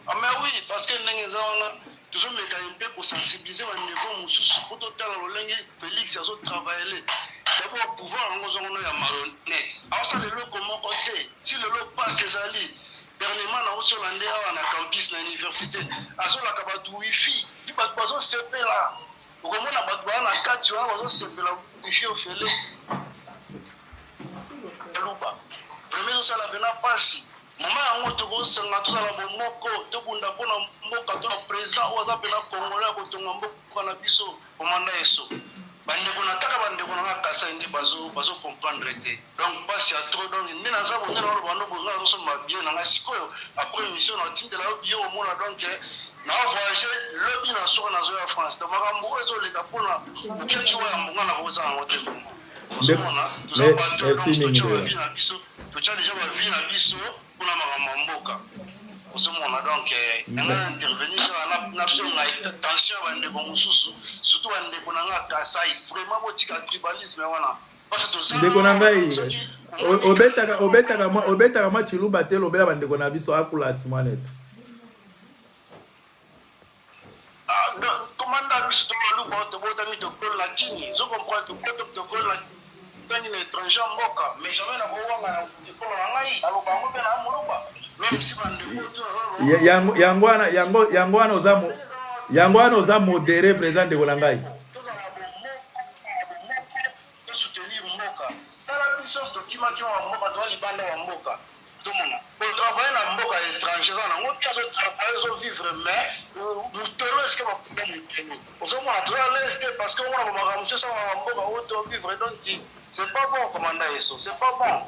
Ah, mais oui, parce que ndenge eza wana, tozomeka mpe kosensibiliser bandeko mosusu mpo totala lolenge Félix azotravaille. D'abord, pouvoir yango ozongono ya marionnette, aosala eloko moko te ti lelo. Pasi ezali. Dernièrement nauti olande awa na campus na universite azolaka bato wifi mpe bato bazosepela okomona bato baa na kati wana bazosepela wifi ofele luba vraiment ezosala mpena mpasi mama yango tokosenga tozala bomoko tobunda mpona mboka to na président oyo aza mpena congolais ya kotonga mboka na biso komanda eso bandeko na kaka bandeko na nga kasai nde bazo bazo comprendre te donc pasi ya trop donc nde naza bonde na oloba ndo bonga nazosomba bien na nga sikoyo après émission na otindela yo biyo omona donc na voyage lobi na soka nazoya france donc makambo oyo ezoleka mpona oketi oyo ya mbonga na kozala yango te vraiment ozomona toza bato donc totya bavie na biso totya deja bavie na biso mpona makambo ya mboka ozomona donc nanga na intervenir kaka nabenga tension ya bandeko mosusu surtout bandeko na nga kasai vraiment botika tribalisme wana ndeko na ngai obetaka obetaka mwa obetaka mwa chiluba te lobela bandeko na biso akulasi mwanetu komanda biso tobaluba tobotami tokoli na kini zo comprendre tobotami tokoli na tangi na étranger mboka mais jamais nakowanga na ekolo na ngai naloba yango mpe na moluba même si bandeko yango wana yango yango wana oza yango wana oza modéré président ndeko na ngai tosoutenir mboka tala biso tokimaki wa mboka toza libanda ya mboka ozomona kotravaille na mboka ya étranger eza nango mpe azotravaille azovivre mais motolo eske bakunda motolo ozomona toza alaise te parce que omona bamakambo mosusu esalama na mboka oyo tovivre donc c'est pas bon commanda eso c'est pas bon.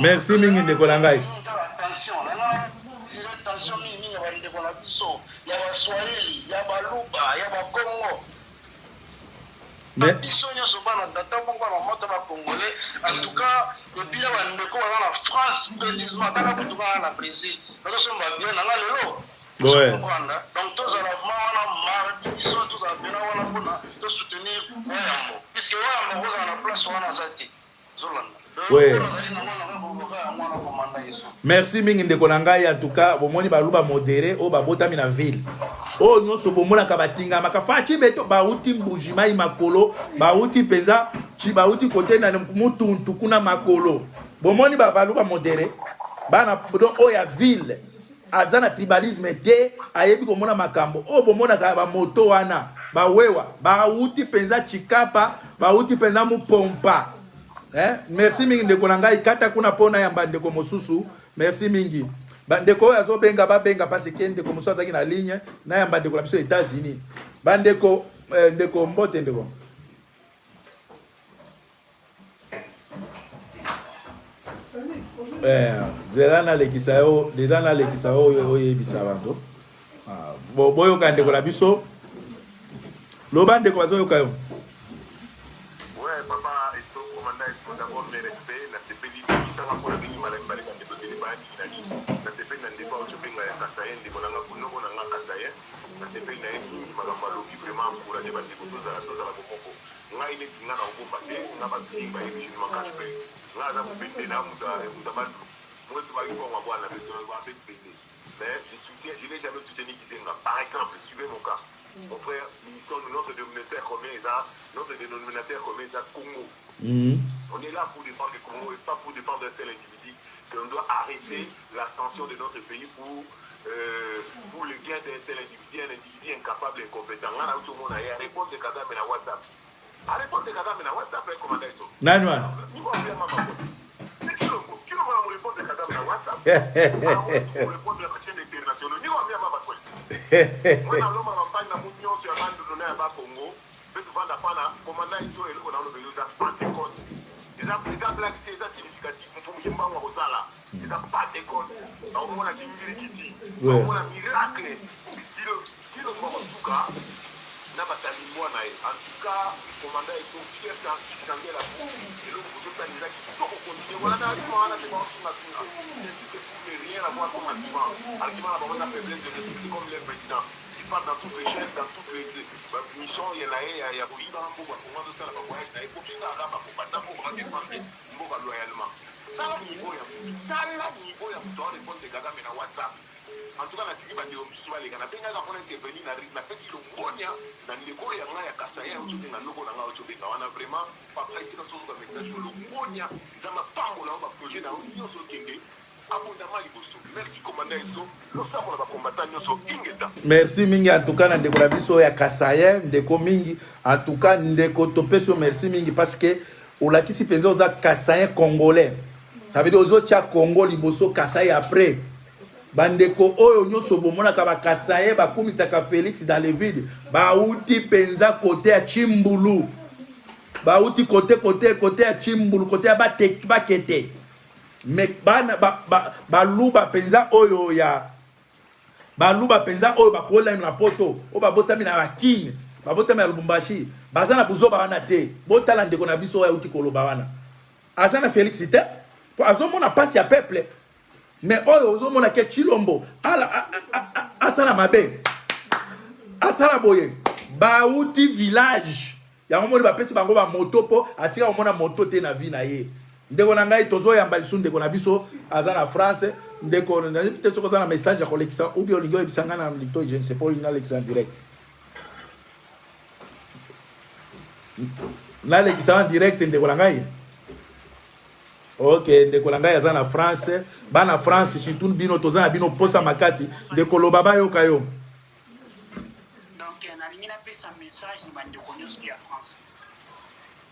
Merci mingi ndeko na ngai. Attention tension mingi mingi ya bandeko na biso ya baswahili ya baluba ya bakongo Mais... biso nyonso bana tata moko bana moto ba congolais en tout cas epuis na bandeko baza na france précisement tala kutu kaka na brésil nazosomba bien na nga lelo Ouais. donc tozala vraiment wana mardi biso tozala mpena wana mpona tosoutenir wayambo puisque wayambo kozala na place wana aza te ozolanda. Ouais. Merci mingi ndeko na ngai en tout cas bomoni baluba modéré oyo babotami na ville oyo nyonso bomonaka batingamaka faci beto bauti mbujimai makolo bauti mpenza bauti kote na mutuntu kuna makolo bomoni baluba modéré bana donc oyo ya ville aza na tribalisme te ayebi komona makambo oyo bomonaka bamoto wana bawewa bauti mpenza chikapa bauti mpenza mupompa eh? Merci mingi ndeko na ngai kata kuna mpo nayamba ndeko mosusu merci mingi bandeko oyo azobenga babenga parce que ndeko mosusu azalaki na ligne nayamba ndeko na biso États-Unis bandeko eh, ndeko mbote ndeko eh, nzela nalekisa yo nzela nalekisa yo oyo oyebisa bato ah, boyoka ndeko na biso loba ndeko bazoyoka yo. Ouais, papa Esso, commandant Esso, d'abord mes respects, nasepeli bisanga mpo nabengi mbala mibale bandeko ebele baya mingi na nini nasepeli na ndeko auti obenga ya kasayen ndeko na nga noko na nga kasayen nasepeli na ye mingi makambo alobi vraiment encourage bandeko tozala tozala bomoko ngai neti nga na kobomba te nga bato mingi bayebi je ne m'en cache plus nga aza mobende na moto ya bantu moto baki kongwa bwana beto babebende mais je soutiens je n'ai jamais soutenu Gizenga par exemple suivez mon cas Mon frère, notre dénominateur commun eza notre dénominateur commun eza Congo. Mm -hmm. On est là pour défendre le Congo et pas pour défendre un seul individu. Qu'on doit arrêter l'ascension de notre pays pour le gain d'un seul individu, un individu incapable et incompétent. Nga na uti omona ye arépondre Kagame na WhatsApp. Arépondre Kagame na WhatsApp eh, commandant Esso. Nani wana? Niko ambia mama kote. Kilombo, Kilombo na répondre Kagame na WhatsApp. Répondre na chaîne internationale. Niko ambia mama kote. Mwana lomba bafandi na mutu nyonso ya bandundu na ya bakongo mpe tovanda pana komanda iso eloko na olobeli eza pentecote eza eza blague te eza significatif mfumu kimbangu akosala eza pentecote nakomona kingirikiti nakomona miracle kilo kilo bakosuka na batalimbwa na ye en tout cas komanda eto fier chandela eloko bozosala eza kitoko continue wana na argument wana te baosungasunga c'est pour ne rien avoir comme argument argument na bango eza faiblesse de l'esprit comme leur président il parle dans toutes les chaînes dans toutes les missions ya na ye ya koyiba mbongo ya kongo azosala bavoyage na ye po biso kaka bakobanda mboka badefendre mboka loyalement tala niveau ya motu tala niveau ya moto aorépondre Kagame na WhatsApp. En tout cas natiki bandeko mosusu baleka nabengaka mpona intervenir na napesi longonia na ndeko oyo ya ngai ya kasaye auti obenga noko na ngai auti obenga wana vraiment papa esika sozoka message oyo longonia nzambe apambola yo baprojet na yo nyonso okende. Abondama liboso. Merci commandant Esso. Losambo na ba combattants nyoso. Ingeta. Merci mingi en tout cas na ndeko na biso ya Kasaïen, ndeko mingi en tout cas ndeko topesi yo merci mingi parce que olakisi mpenza oza Kasaïen congolais. Ça veut dire ozotia Congo liboso Kasaï après. Bandeko oyo nyonso bomonaka ba Kasaïen bakumisaka Félix dans le vide, bauti mpenza kote ya Tshimbulu. Bauti kote kote kote ya Tshimbulu, kote ya Bakete. Mais bana baluba mpenza oyo ya baluba mpenza oyo bakolami na poto oyo babosami na bakine babotami na lubumbashi baza na buzoba wana te. Botala ndeko na biso oyo auti koloba wana, aza na Félix te po azomona mpasi ya peuple. Mais oyo ozomona ke Tshilombo asala mabe, asala boye, bauti village yango moni bapesi bango bamoto mpo atika komona moto te na vie na ye. Ndeko na ngai, tozoyamba lisusu ndeko na biso aza na France. Ndeko, nayebi te soki oza na message ya kolekisa ou bien olingi oyebisa ngai na lito, je ne sais pas, olingi nalekisa en direct? Nalekisa en direct, ndeko na ngai. Ok, ndeko na ngai aza na France. Bana France surtout bino, toza na bino posa makasi. Ndeko, loba bayoka yo. Donc nalingi napesa message na bandeko nyonso ya France,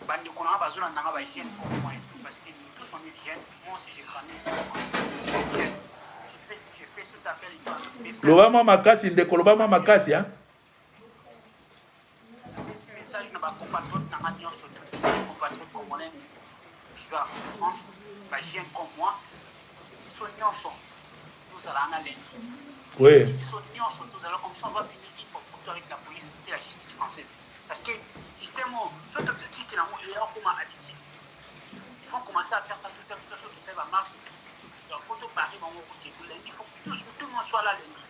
bandeko nanga bazolanda nga, bajeune comme moi et tout, parce que nous tous on est jeunes. Moi aussi j'ai grandi ici en France, jeune. Je fais cet appel mes frères. Loba mwa makasi, ndeko, loba mwa makasi, hein? Napesi message na bacompatriote nanga nyonso, tous les compatriotes congolais vivant en France, bajeune comme moi, biso nyonso tozala na lundi. Biso nyonso tozala comme ça, on va finir une fois pour tout avec la police et la justice française, parce que système oyo so totikela yango eya okoma habitude. Ils vont commencer à faire ça tout à tout, so tosali bamarche. Donc faut tobarrer bango route. Lundi, faut que tous, tout le monde soit là lundi.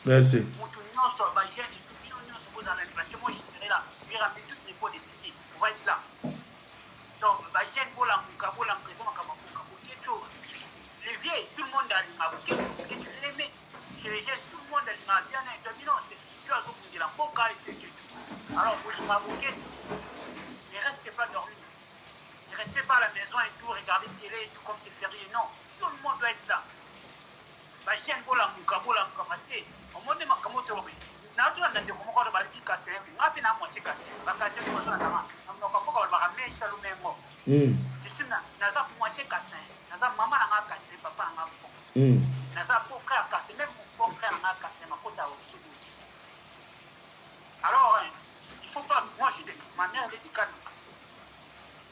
Merci. Mutu nyonso, bajeune et tout, bino nyonso bozala lundi, parce que moi je serai là, je vais ramener toutes mes pots de cité, on va être là. Donc bajeune, bolamuka, bolamuka, eza makambo ya mboka. Boketshu, les vieux, tout le monde alinga Boketshu. Boketshu l'aimé chez les jeunes, tout le monde alinga bien na eto bino tu azobundela mboka et tout et tout. Alors bolinga Boketshu, ne restez pas dormir, ne restez pas à la maison et tout, regardez télé et tout comme c'est férié. Non, tout le monde doit être là. Bajeune, bolamuka, bolamuka, parce que omoni makambo tolobi nazolanda ndeko moko alo balaki kase nga mpe na moitié kase bakase mpe bazolandanga na monoko ya mboka balobaka mesha lumengo. Je suis naza moitié kase, naza mama na nga kase, papa na nga bon. Naza beau frère kase, même mon beau frère na nga kase makota ya sudu. Alors hein, il faut pas, moi je suis de ma mère, elle est du Kana.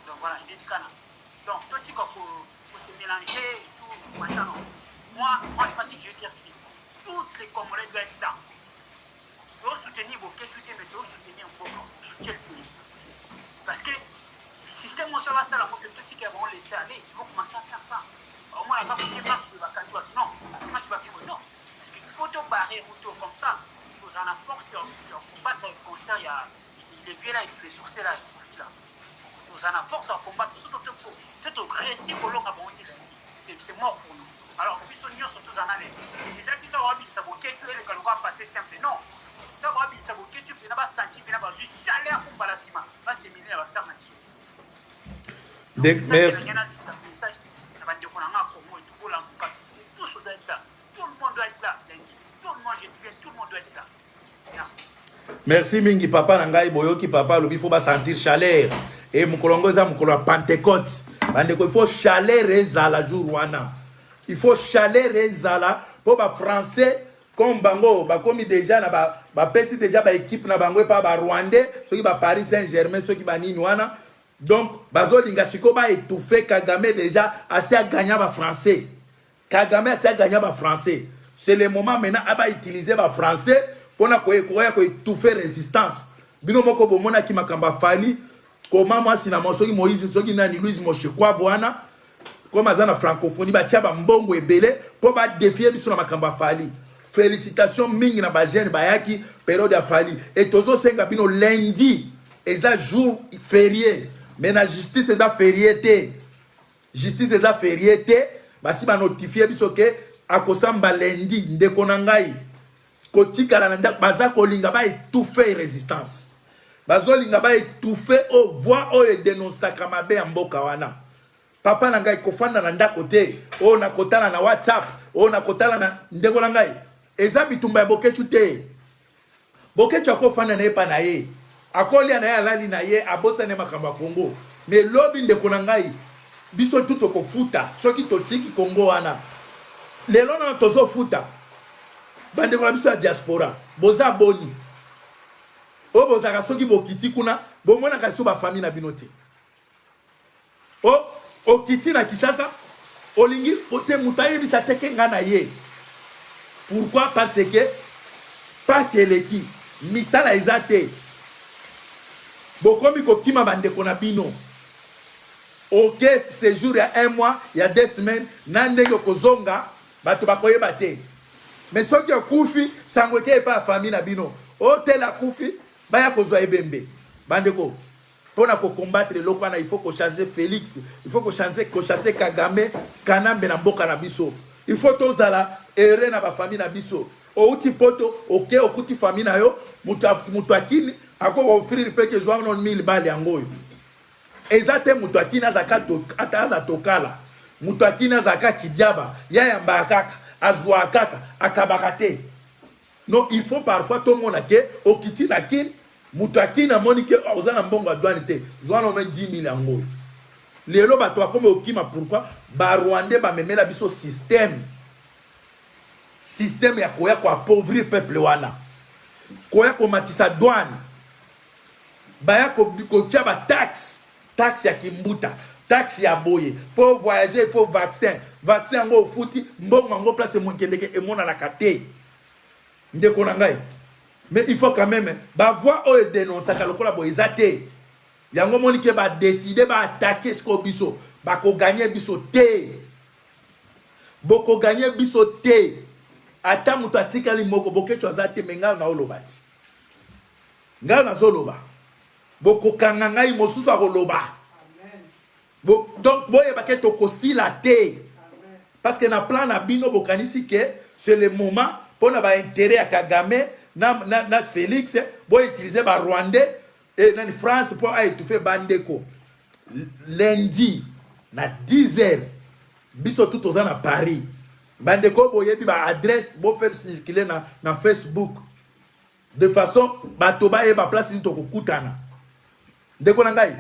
Donc voilà, il est du Kana. Donc totika ko se mélanger et tout machin. Non, moi franchement, si je veux dire que tous les Congolais doivent être là, soutenir Boketshu te, mais soutenir mboka, soutien le pays, parce que système oyo basala ngo, totika bango laisser aller, ils vont commencer à faire ça. Au moins aka kote marche boye bakangi bato, non, marche baki boye, non, parce que il faut tobarrer route oyo, comme ça tozala na force ya combattre concert ya les vieux là et les sorciers là là. Tozala na force ya combattre. So toréussir kolonga bango te, c'est mort pour nous. Alors biso nyonso tozala na lelo eza ti ntango babimisa Boketshu eleka lokola passé simple. Non, ntango babimisa Boketshu mpena basanti mpena bazwi chaleur mpo mbala nsima basemine na basar na biso. Merci. Na bandeko na nga Congo etu, bolamuka, tous doit être là, tout le monde doit être là lundi, tout le monde, je dis bien, tout le monde doit être là. Merci. Merci mingi, papa na ngai. Boyoki papa alobi faut basentir chaleur e mokolo yango eza mokolo ya Pentecôte. Bandeko, il faut chaleur ezala jour wana, il faut chaleur ezala mpo bafrançais comme bango bakomi déjà na bapesi déjà baéquipe na bango epa barwandais, soki baparis Saint Germain, soki banini wana. Donc bazolinga sikoyo baétouffe Kagame. Déjà asi aganya bafrançais, Kagame asi aganya bafrançais. C'est le moment maintenant abautiliser bafrançais mpona koya koétouffe résistance. Bino moko bomonaki makambo afali koma mwasi na soki Moïse, soki nani, Louise Mushikiwabo wana, comme aza na francophonie, batia bambongo ebele mpo badéfier biso na makambo afali. Félicitation mingi na bajeune bayaki période ya Fally. E tozosenga bino, lundi eza jour férié, mais na justice eza férié te, justice eza férié te. Basi banotifie biso ke akosamba lundi. Ndeko na ngai, kotikala na ndako, baza kolinga baétouffe résistance, bazolinga baétouffe oyo voix oyo edénonçaka mabe ya mboka wana. Papa na ngai, kofanda na ndako te. Oyo nakotala na WhatsApp, oyo nakotala na ndeko na ngai. Eza bitumba ya Boketshu te. Boketshu akofanda na ye pa na ye. Akolia na ye, alali na ye, abosani ye makambo ya Congo. Mais lobi ndeko na ngai, biso tout tokofuta soki totiki Congo wana. Lelo nano tozofuta. Bandeko na biso ya diaspora, boza boni? Oyo bozalaka soki bokiti kuna, bomonaka lisusu ba famille na bino te. O, okiti na Kinshasa, olingi te moto ayebisa te ke nga na ye. Pourquoi? Parce que pasi eleki, misala eza te. Bokomi kokima bandeko na bino. Oke séjour ya un mois, ya deux semaines, na ndenge okozonga, bato bakoyeba te. Mais soki okufi, sango ekei epai ya famille na bino. O tel akufi, baya kozwa ebembe. Bandeko, Pona ko combattre eloko wana il faut ko changer Felix, il faut ko changer ko chasser Kagame, Kanambe na mboka na biso. Il faut tozala heureux na ba famille na biso. Outi poto, oke okuti famille na yo, mutu mutu akini ako offrir pe ke zwa no 1000 balles yango oyo. Eza te mutu akini azaka to ata aza tokala. Mutu akini azaka kidiaba, ya yambaka kaka, azwa kaka, akabaka te. Non, il faut parfois tomona ke okiti na kin Moto ya kin amoni ke oza na mbongo ya douane te, zwa na ome 10.000 yango oyo. Lelo bato bakomi kokima pourquoi? Ba rwandais bamemela biso système. Système ya koya ko appauvrir peuple wana. Koya komatisa douane. Baya kotia ba taxe, taxe ya kimbuta, taxe ya boye. Po voyager il faut vaccin. Vaccin yango ofuti, mbongo yango place emokendeke emonanaka te. Ndeko na ngai, mais il faut quand même ba voix oyo edenoncaka lokola boye eza te. Yango omoni ke ba decide ba attaquer sikoyo biso, bako gagner biso te. Boko gagner biso te. Ata moto atikali moko, Boketshu aza te, mais ngai naoloba ti. Ngai nazoloba. Bokokanga ngai, mosusu akoloba. Bo, donc boyeba ke tokosila te. Parce que na plan na bino bokanisi ke c'est le moment pona ba intérêt ya Kagame na, na, na Félix bo utiliser ba Rwandais et nani France pour a étouffer bandeko. Lundi na 10 heures biso tout toza na Paris. Bandeko boyebi ba adresse bo faire circuler na, na Facebook de façon bato bayeba place nini tokokutana. Ndeko na ngai,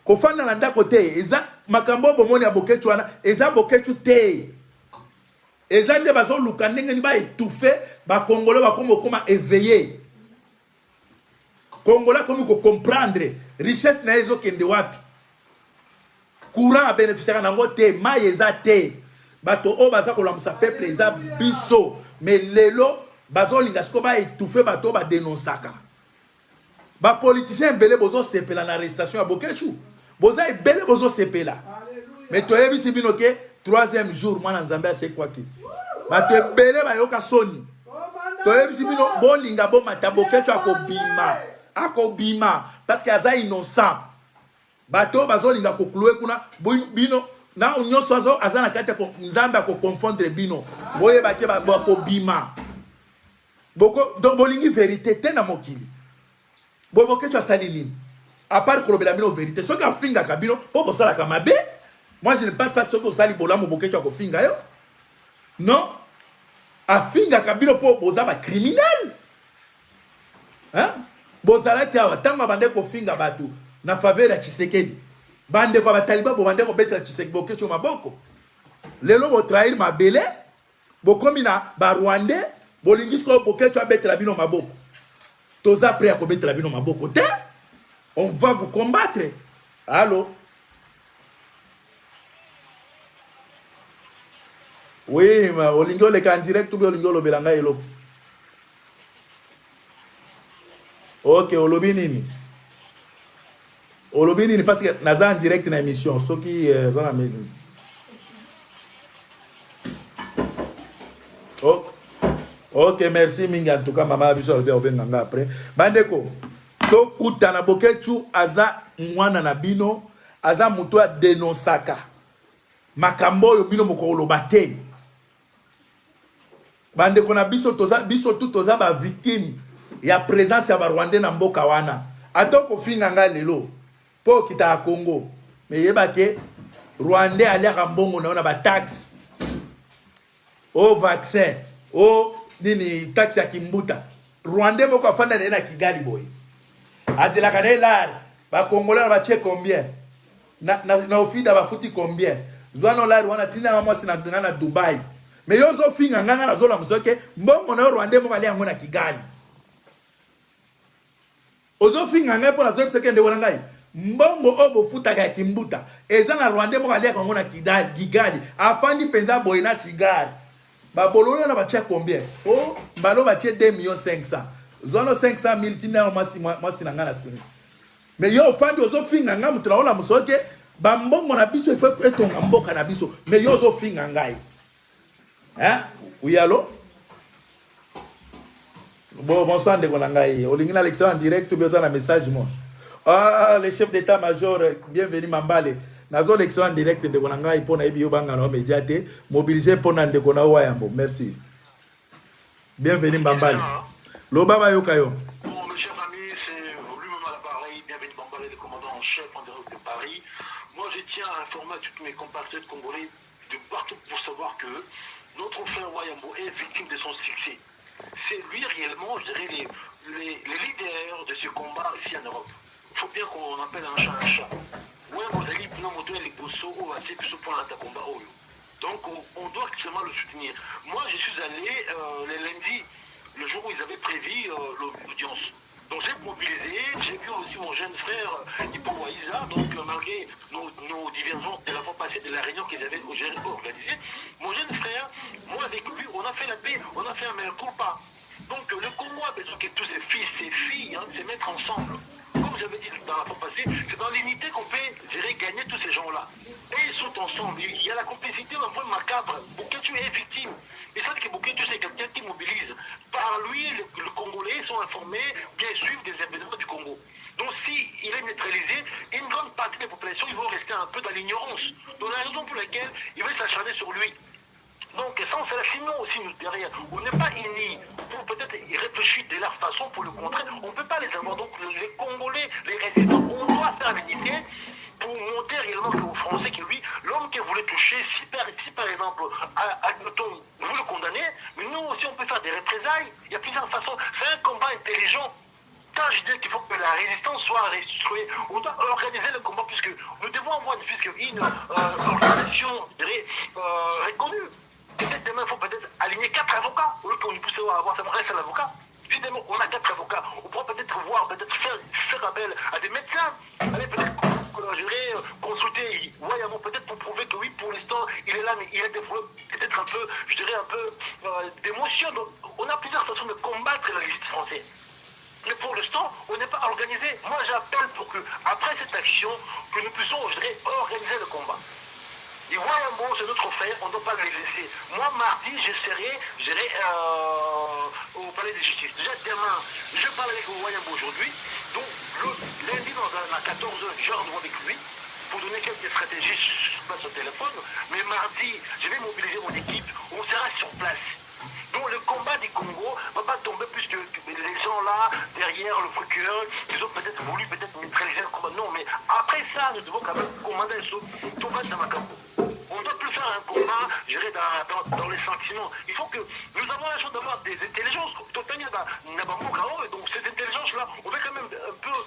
kofanda na ndako te eza makambo oyo bomoni ya Boketshu wana eza Boketshu te. Eza nde bazoluka ndenge nini ba étouffer ba Congolais bakomi kokoma éveillé. Congolais akomi ko comprendre richesse na ye ezokende wapi. Courant a beneficiaka nango te, mayi eza te. Bato oyo baza kolamusa peuple eza biso. Mais lelo bazolinga sikoyo ba étouffer bato oyo ba denonsaka. Ba politiciens ebele bozo sepela na arrestation ya Boketshu. Boza ebele bozo sepela. Mais toyebisi bino ke troisième jour mwana Nzambe asekwaki. Bato ebele bayoka soni. Toyebisi bino bolinga bomata Boketshu akobima. Akobima parce que aza innocent. Bato oyo bazolinga ko clouer kuna bino na nyonso azo aza na kati ya Nzambe ako confondre bino. Boyeba ke bakobima. Boko donc bolingi verite te na mokili. Bo Boketshu asali nini? À part kolobela bino verite. Soki afingaka bino po bosalaka mabe, moi je ne pense pas soki osali bolamu Boketshu akofinga yo. Non. Afingaka bino po boza ba criminels. Hein? Bozalaki awa tango abandaki kofinga bato na faveur ya Tshisekedi. Bandeko ya ba taliban bobandaki kobetela Tshisekedi Boketshu maboko. Lelo bo trahir mabele. Bokomi na ba rwandais bolingi sikoyo Boketshu abetela bino maboko. Toza prêt ya kobetela bino maboko te. On va vous combattre. Allo. Oui, ma olingi oleka en direct ou bien olingi olobela ngai eloko? Ok, olobi nini? Olobi nini parce que naza en direct na émission soki euh, oza na Ok, ok merci mingi en tout cas mama biso alobi akobenga nga après. Bandeko, tokutana Boketshu aza mwana na bino, aza moto adenosaka makambo oyo bino bokoloba te. Bandeko na biso toza biso tout toza ba victime ya presence ya ba rwandais na mboka wana. Ata okofinga nga lelo po okitaka Congo, mais yeba ke Rwandais aliaka mbongo na yo na ba taxe. O vaccin, o nini taxe ya kimbuta. Rwandais moko afanda na ye na Kigali boye. Azelaka na ye lare. Ba Congolais na batie combien? Na, na, na ofida bafuti combien? Zwa no lare wana tinda nga mwasi na nga na Dubai. Mais yo ozofinga nga nga nazolamusa ke mbongo na yo Rwandais moko alia yango na Kigali. Ozo finga ngai po nazo yebisa ke ndeko na ngai mbongo oyo bofutaka ya kimbuta eza na rwandais moko aliaka yango na kigali afandi penza boye na cigare ba bolole wana batia combien o oh, mbala oyo batie 2 millions 500 zwa no 500 mille tinda yango mwasi mwasi na ngai na simi mais yo ofandi ozofinga ngai moto naola moso ke bambongo na biso ifo etonga mboka na biso mais yo ozofinga ngai hein uyalo Bon, bonsoir ndeko na ngai. Olingi na lekisa en direct ou bien oza na message moi? Ah, le chef d'état-major, bienvenue Mambale. Nazo lekisa en direct ndeko na ngai mpo nayebi yo banga na media te. Mobiliser mpo na ndeko na Wayambo. Merci. Bienvenue Mbambale. Loba bayoka yo. Bon, mes chers amis, c'est lui-même à l'appareil, bienvenue Bambale, le commandant en chef en direct de Paris. Moi, je tiens à informer à tous mes compatriotes congolais de partout pour savoir que notre frère Wayambo est victime de son succès. C'est lui réellement, je dirais, les, les, les leaders de ce combat ici en Europe. Il faut bien qu'on appelle un chat un chat. Wayambo azali mpena moto ya liboso oyo atie biso mpona na combat oyo. Donc on doit seulement le soutenir. Moi, je suis allé le lundi, le jour où ils avaient prévu l'audience. Donc j'ai mobilisé, j'ai vu aussi mon jeune frère Hippo Waïza, donc malgré nos, nos divergences de la fois passée, de la réunion qu'ils avaient organisée, mon jeune frère, moi avec lui, on a fait la paix, on a fait un mea culpa. Donc le Congo a besoin que tous ses fils, ses filles, hein, se mettent ensemble. Comme j'avais dit dans la fois passée, c'est dans l'unité qu'on peut gérer, gagner tous ces gens-là. Et ils sont ensemble. Il y a la complicité d'un point macabre. Boketshu est victime. Et ça, que Boketshu, c'est quelqu'un qui mobilise. Par lui, le, le Congolais sont informés, bien suivent des événements du Congo. Donc si il est neutralisé, une grande partie des populations ils vont rester un peu dans l'ignorance. Donc la raison pour laquelle ils veulent s'acharner sur lui. Donc sans cela, sinon aussi nous derrière, on n'est pas unis pour peut-être réfléchir de leur façon pour le contrer, on ne peut pas les avoir. Donc les Congolais, les résistants, on doit faire l'unité pour montrer réellement aux Français que lui, l'homme qui voulait toucher, si par, si par exemple, admettons, vous le condamnez, mais nous aussi on peut faire des représailles. Il y a plusieurs façons. C'est un combat intelligent. Quand je dis qu'il faut que la résistance soit restructurée, on doit organiser le combat puisque nous devons avoir une, organisation reconnue. Peut-être demain, il faut peut-être aligner quatre avocats au lieu qu'on puisse avoir seulement un seul avocat. Si demain on a quatre avocats, on pourra peut-être voir, peut-être faire, faire appel à des médecins, aller peut-être gérer, consulter Wayambo, peut-être pour prouver que oui, pour l'instant, il est là, mais il a des problèmes, peut-être un peu, je dirais un peu d'émotion. Donc, on a plusieurs façons de combattre la justice française. Mais pour l'instant, on n'est pas organisé. Moi, j'appelle pour que, après cette action, que nous puissions, je dirais, organiser le combat. Et Wayambo, c'est notre frère, on ne doit pas le laisser. Moi, mardi, je serai, je dirais, au palais de justice. Déjà, demain, je parle avec Wayambo aujourd'hui. Donc, le lundi, dans un, à 14h, j'ai rendez-vous avec lui pour donner quelques stratégies sur place au téléphone. Mais mardi, je vais mobiliser mon équipe. On sera sur place. Donc le combat du Congo ne va pas tomber puisque les gens là, derrière le procureur, ils ont peut-être voulu peut-être neutraliser le combat. Non, mais après ça, nous devons quand même commander tout va dans ma campo. On ne doit plus faire un combat, je dirais, dans, dans, dans les sentiments. Il faut que nous avons la chance d'avoir des intelligences. Donc ces intelligences-là, on veut quand même un peu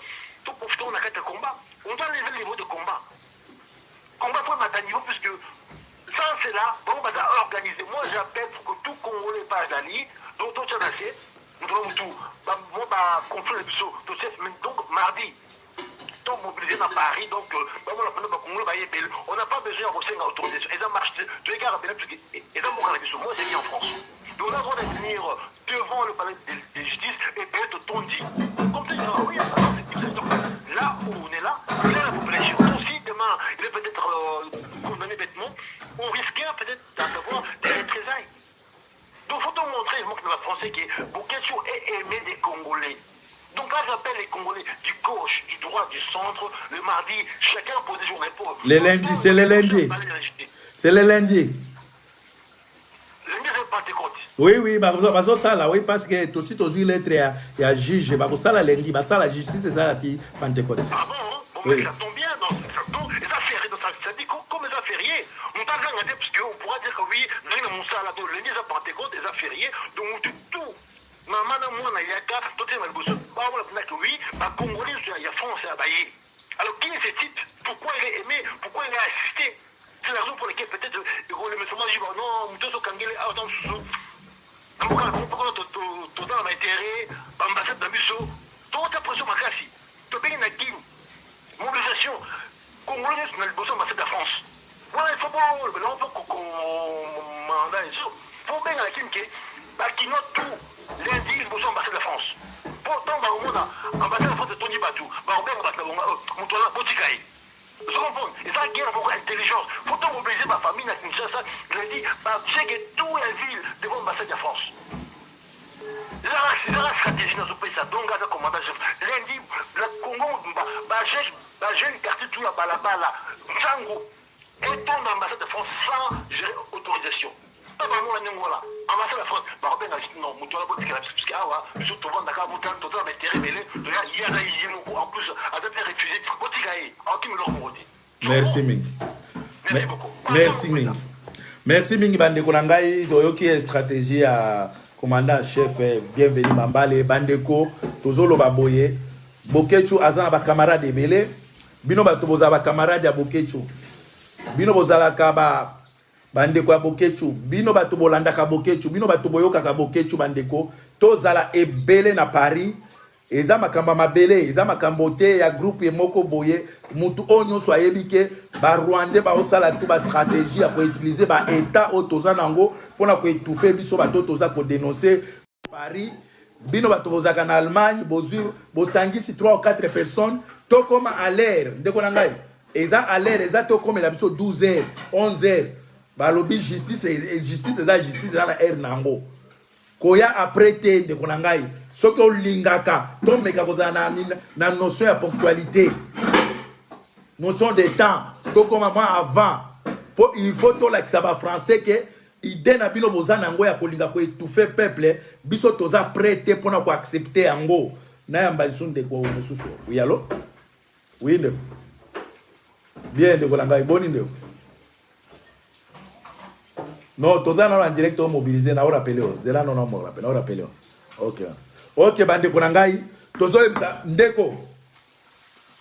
tout profiter, on a qu'à combat. On doit lever le niveau de combat. Combat pour mettre à niveau puisque ça c'est là, bon, on va organiser. Moi j'appelle pour que tout Congolais pas d'Ali, donc tout ça nous devons tout. Moi, bah, conflit donc mardi, donc mobilisé dans Paris, donc on n'a pas besoin de recevoir autorisation. Et ça marche, tu regardes, et ça, moi j'ai mis en France. Donc on a le droit de venir devant le palais de justice et peut-être tondi. Comme ça, oui, là où on est là, il y a la population. Donc si demain, il est peut-être condamné bêtement, on risquait peut-être d'avoir des représailles. Donc il faut donc montrer le manque de la Français qui est Boketshu est aimé des Congolais. Donc là, j'appelle les Congolais du gauche, du droit, du centre, le mardi, chacun pose des journées pour. Les lundis, c'est les lundis. C'est les lundis. Lundi, c'est Pentecôte. Oui, oui, bazosala, oui, parce que tosi tozwi lettre ya, ya juge, bakosala lundi, basala justice ezala ti Pentecôte. Ah bon? Bon, mais oui. Ça tombe bien, donc, ça tombe, et ça fait, ça, ça dit comme ça Alobi ndenge na mosala, donc lundi eza Pentecôte, eza férié, donc mutu tout, mama na mwana, yaka totelema liboso, baomona mpenza ke oui, Bacongolais nyonso ya France ya baye. Alors, qui est ce type? Pourquoi il est aimé? Pourquoi il est assisté? C'est la raison pour laquelle peut-être ekolemesoma jiba non moto nyonso okangeli awa ta mosusu na mboka na bango, mpokona toza na baintérêt, baambassade na biso tokota pression makasi. Tobengi na Kini mobilisation congolais nyonso na liboso ambassade ya France wana. Il faut bolobela mpo commandant eso, po benga na Kini ke Bakinois tout lundi liboso ambassade ya France, po ntango bakomona ambassade ya France etondi bato, bakobenga bato na bango, moto wana botika ye. Ozo comprendre? Eza guerre moko intelligence. Faut to mobiliser ba famille na Kinshasa lundi, bacheke tout ya ville devant ambassade ya France. Ezaka stratégie nazopesa. Donc aza commandant chef, lundi na Congo mobimba, bajeune quartier tout ya balabala ntango etonda ambassade de France sans gérer autorisation. Ta bamona ndenge wana ambassade ya France bakobenga, non, moto wana botikela biso, puisque awa biso tovandaka, moto toza na baintérêt ebele, toya ye aza ye moko, en plus aza mpe réfugié, botika ye, aokimi eloko moko te. Merci mingi. Merci beaucoup. Merci mingi, merci mingi bandeko na ngai. Toyoki stratégie ya commandant chef Bienvenu Mambale. Bandeko, tozoloba boye, Bokechu aza na bacamarade ebele. Bino bato bozala bacamarade ya Bokechu, bino bozalaka ba bandeko ya Bokechu, bino bato bolandaka Bokechu, bino bato boyokaka Bokechu, bandeko, tozala ebele na Paris. Eza makambo ya mabele, eza makambo te ya groupe moko boye. Mutu oyo nyonso ayebi ke Barwandais baosala tu bastratégie ya koutiliser baétat oyo toza nango mpona koétouffer biso bato toza kodénoncer. Paris, bino bato bozalaka na Allemagne, bozwi bosangisi 3 ou 4 personnes, tokóma à l'heure. Ndeko na ngai, eza à l'heure, eza tokomela biso 12 heures, 11 heures. Balobi justice, justice eza justice, eza na heure na yango, koya après te. Ndeko na ngai, soki olingaka tomeka kozala na notion ya ponctualité, notion de temps, tokóma mwa avant, po il faut tolakisa Bafrançais ke idée na bino boza nango ya kolinga koétouffer peuple, biso toza prêt te mpona koaccepter yango. Nayamba lisu ndeko mosusu. Oui, allo? Oui, ndeko. Bien, ndeko na ngai, boni ndeko? Non, toza nano en direct, omobiliser na orappeler o zela. Non, non, na orappeler o. Ok, bandeko na ngai, tozoyebisa ndeko,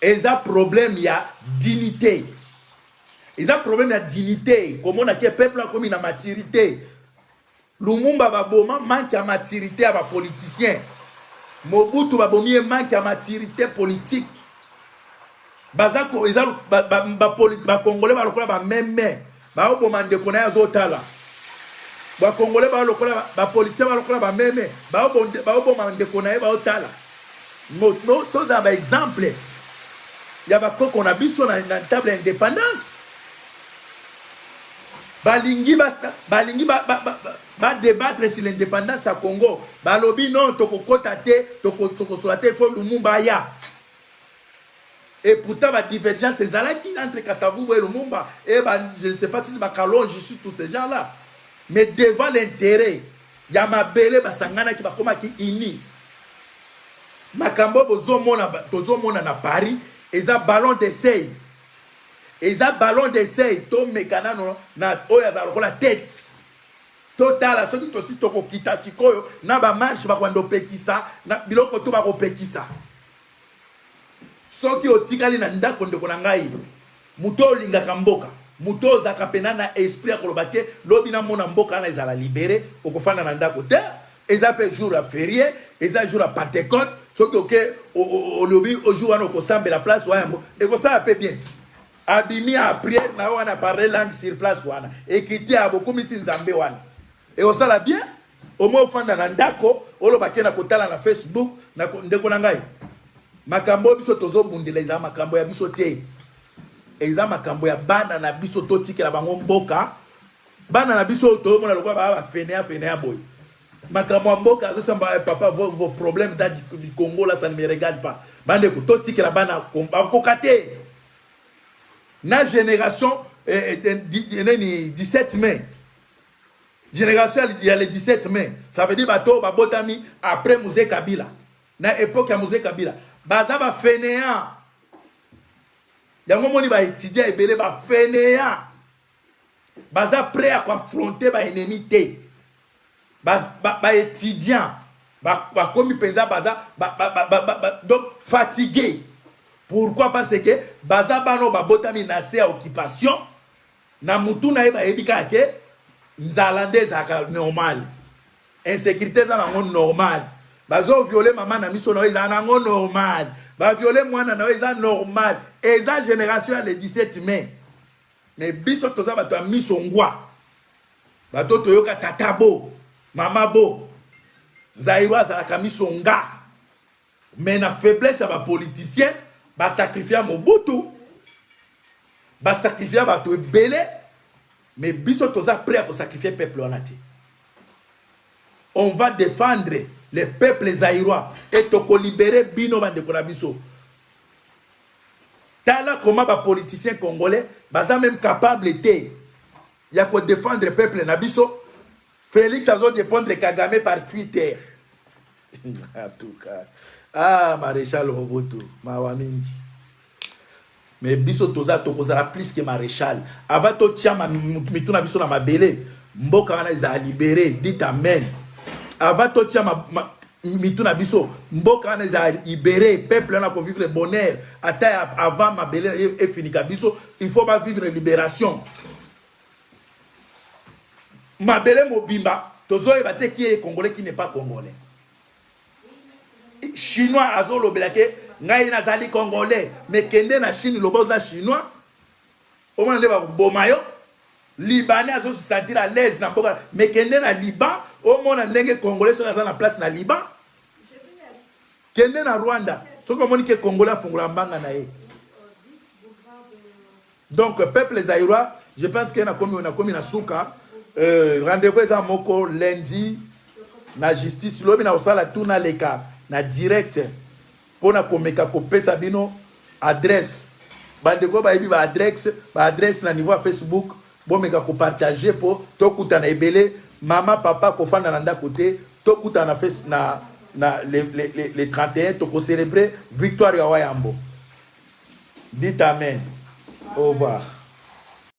eza problème ya dignité, eza problème ya dignité. Komona ke peuple akomi na maturité. Lumumba baboma, manque ya maturité ya bapoliticien. Mobutu babomi ye, manque ya maturité politique. Baza ko eza Bacongolais balokola bameme, baoboma ndeko na ye azotala. Bacongolais balokola, bapoliticien balokola bameme, baoboma ndeko na ye, baotala. Tozala baexemple ya bakoko na biso na table ya indépendance. Balingi balingi badébattre sur l'indépendance ya Congo, balobi non, tokokota te, tokosola te, faut Lumumba aya. Et pourtant badivergence ezalaki entre Kasavubu et Lumumba et ba, je ne sais pas si bakalonge sur tous ces gens là, mais devant l'intérêt ya mabele basanganaki, bakomaki uni. Makambo bozomona, tozomona na Paris, eza ballon d'essai, eza ballon d'essai. Tomeka nano na oyo azala lokola tête, totala soki tosisi tokokita sikoyo na bamarche. Bakwanda opekisa na biloko to bakopekisa. Soki otikali na ndako, ndeko na ngai, moto oyo olingaka mboka, moto oyo ozalaka mpena na esprit ya koloba te lobi namona mboka wana ezala libéré, okofanda na ndako te. Eza mpe jour ya férié, eza jour ya Pentecôte. Soki oke olobi jour wana okosambela place wana, yango ekosala mpe bien ti abimi ya prière na yo wana, parler langue sur place wana, ekiti ya bokumisi Nzambe wana, ekosala bien. Omoi ofanda na ndako, oloba ke na kotala na Facebook. Ndeko na ngai, makambo oyo biso tozobundela eza makambo ya biso te, eza makambo ya bana na biso. Totikela bango mboka. Bana na biso tozomona lokola baa bafainéants, fainéants boye. Makambo ya mboka azosamba papa, vos problèmes da du Congo là, ça ne me regarde pas. Bandeko, totikela bana, bakoka te na génération neni 17 mai, génération ya le 17 mai. Ça veut dire bato babotami après Mzee Kabila, na époque ya Mzee Kabila, baza bafainéants. Yango moni baétudiant ebele bafainéants. Baza prêt ya koaffronter baennemi te. Baétudiant ba bakomi mpenza baza ba, donc fatigué. Pourquoi? Parce que baza bana oyo babotami na se ya occupation. Na mutu na ye, bayebi kaka ke nzala nde ezalaka normal, insécurité eza nango normal, bazovioler mama na miso na yo ezala nango normal, bavioler mwana na yo eza normal. Eza génération ya le 17 mai. Mais biso toza bato ya miso ngwa, bato toyoka tata bo, mama bo. Zaïrois azalaka miso nga. Mais na faiblesse ya bapoliticien, basacrifier Mobutu, basacrifier bato ebele. Mais biso toza prêt ya kosacrifier peuple wana te. On va défendre le peuple zaïrois et tokolibérer bino, bandeko na biso. Tala comment bapoliticien congolais baza même capable te ya kodéfendre peuple na biso. Félix azodépendre Kagame par Twitter. En tout cas, ah, maréchal Mobutu, mawa mingi. Mais biso toza, tokozala plus que maréchal. Avant totia mitu na biso na mabele, mboka wana ezala libéré. Dites amen. Avant totia mitu na biso, mboka wana ezala libéré, peuple wana kovivre bonheur. Ata avant mabele efinika biso, il faut bavivre libération. Mabele mobimba tozoyeba te qui est congolais, qui n'est pas congolais. Chinois azolobela ke ngai nazali congolais, mais kende na Chine, loba oza chinois, omona nde bakoboma yo. Libanais azose sentir à l'aise na mboka, mais kende na Liban, omona ndenge congolais soki aza na place na Liban. Kende na Rwanda, soki omoni ke congolais afungola mbanga na ye. Donc peuple zaïrois, je pense ke nakomi na suka. Rendez-vous eza moko lundi na justice. Lobi na kosala tu naleka na direct mpona komeka kopesa bino adresse. Bandeko bayebi baadresse na niveau ya Facebook, bomeka kopartager mpo tokutana ebele. Mama, papa, kofanda na ndako te. Tokutana na, face, na le 31, tokocélébrer victoire ya Wayambo. Dites amen. Au revoir.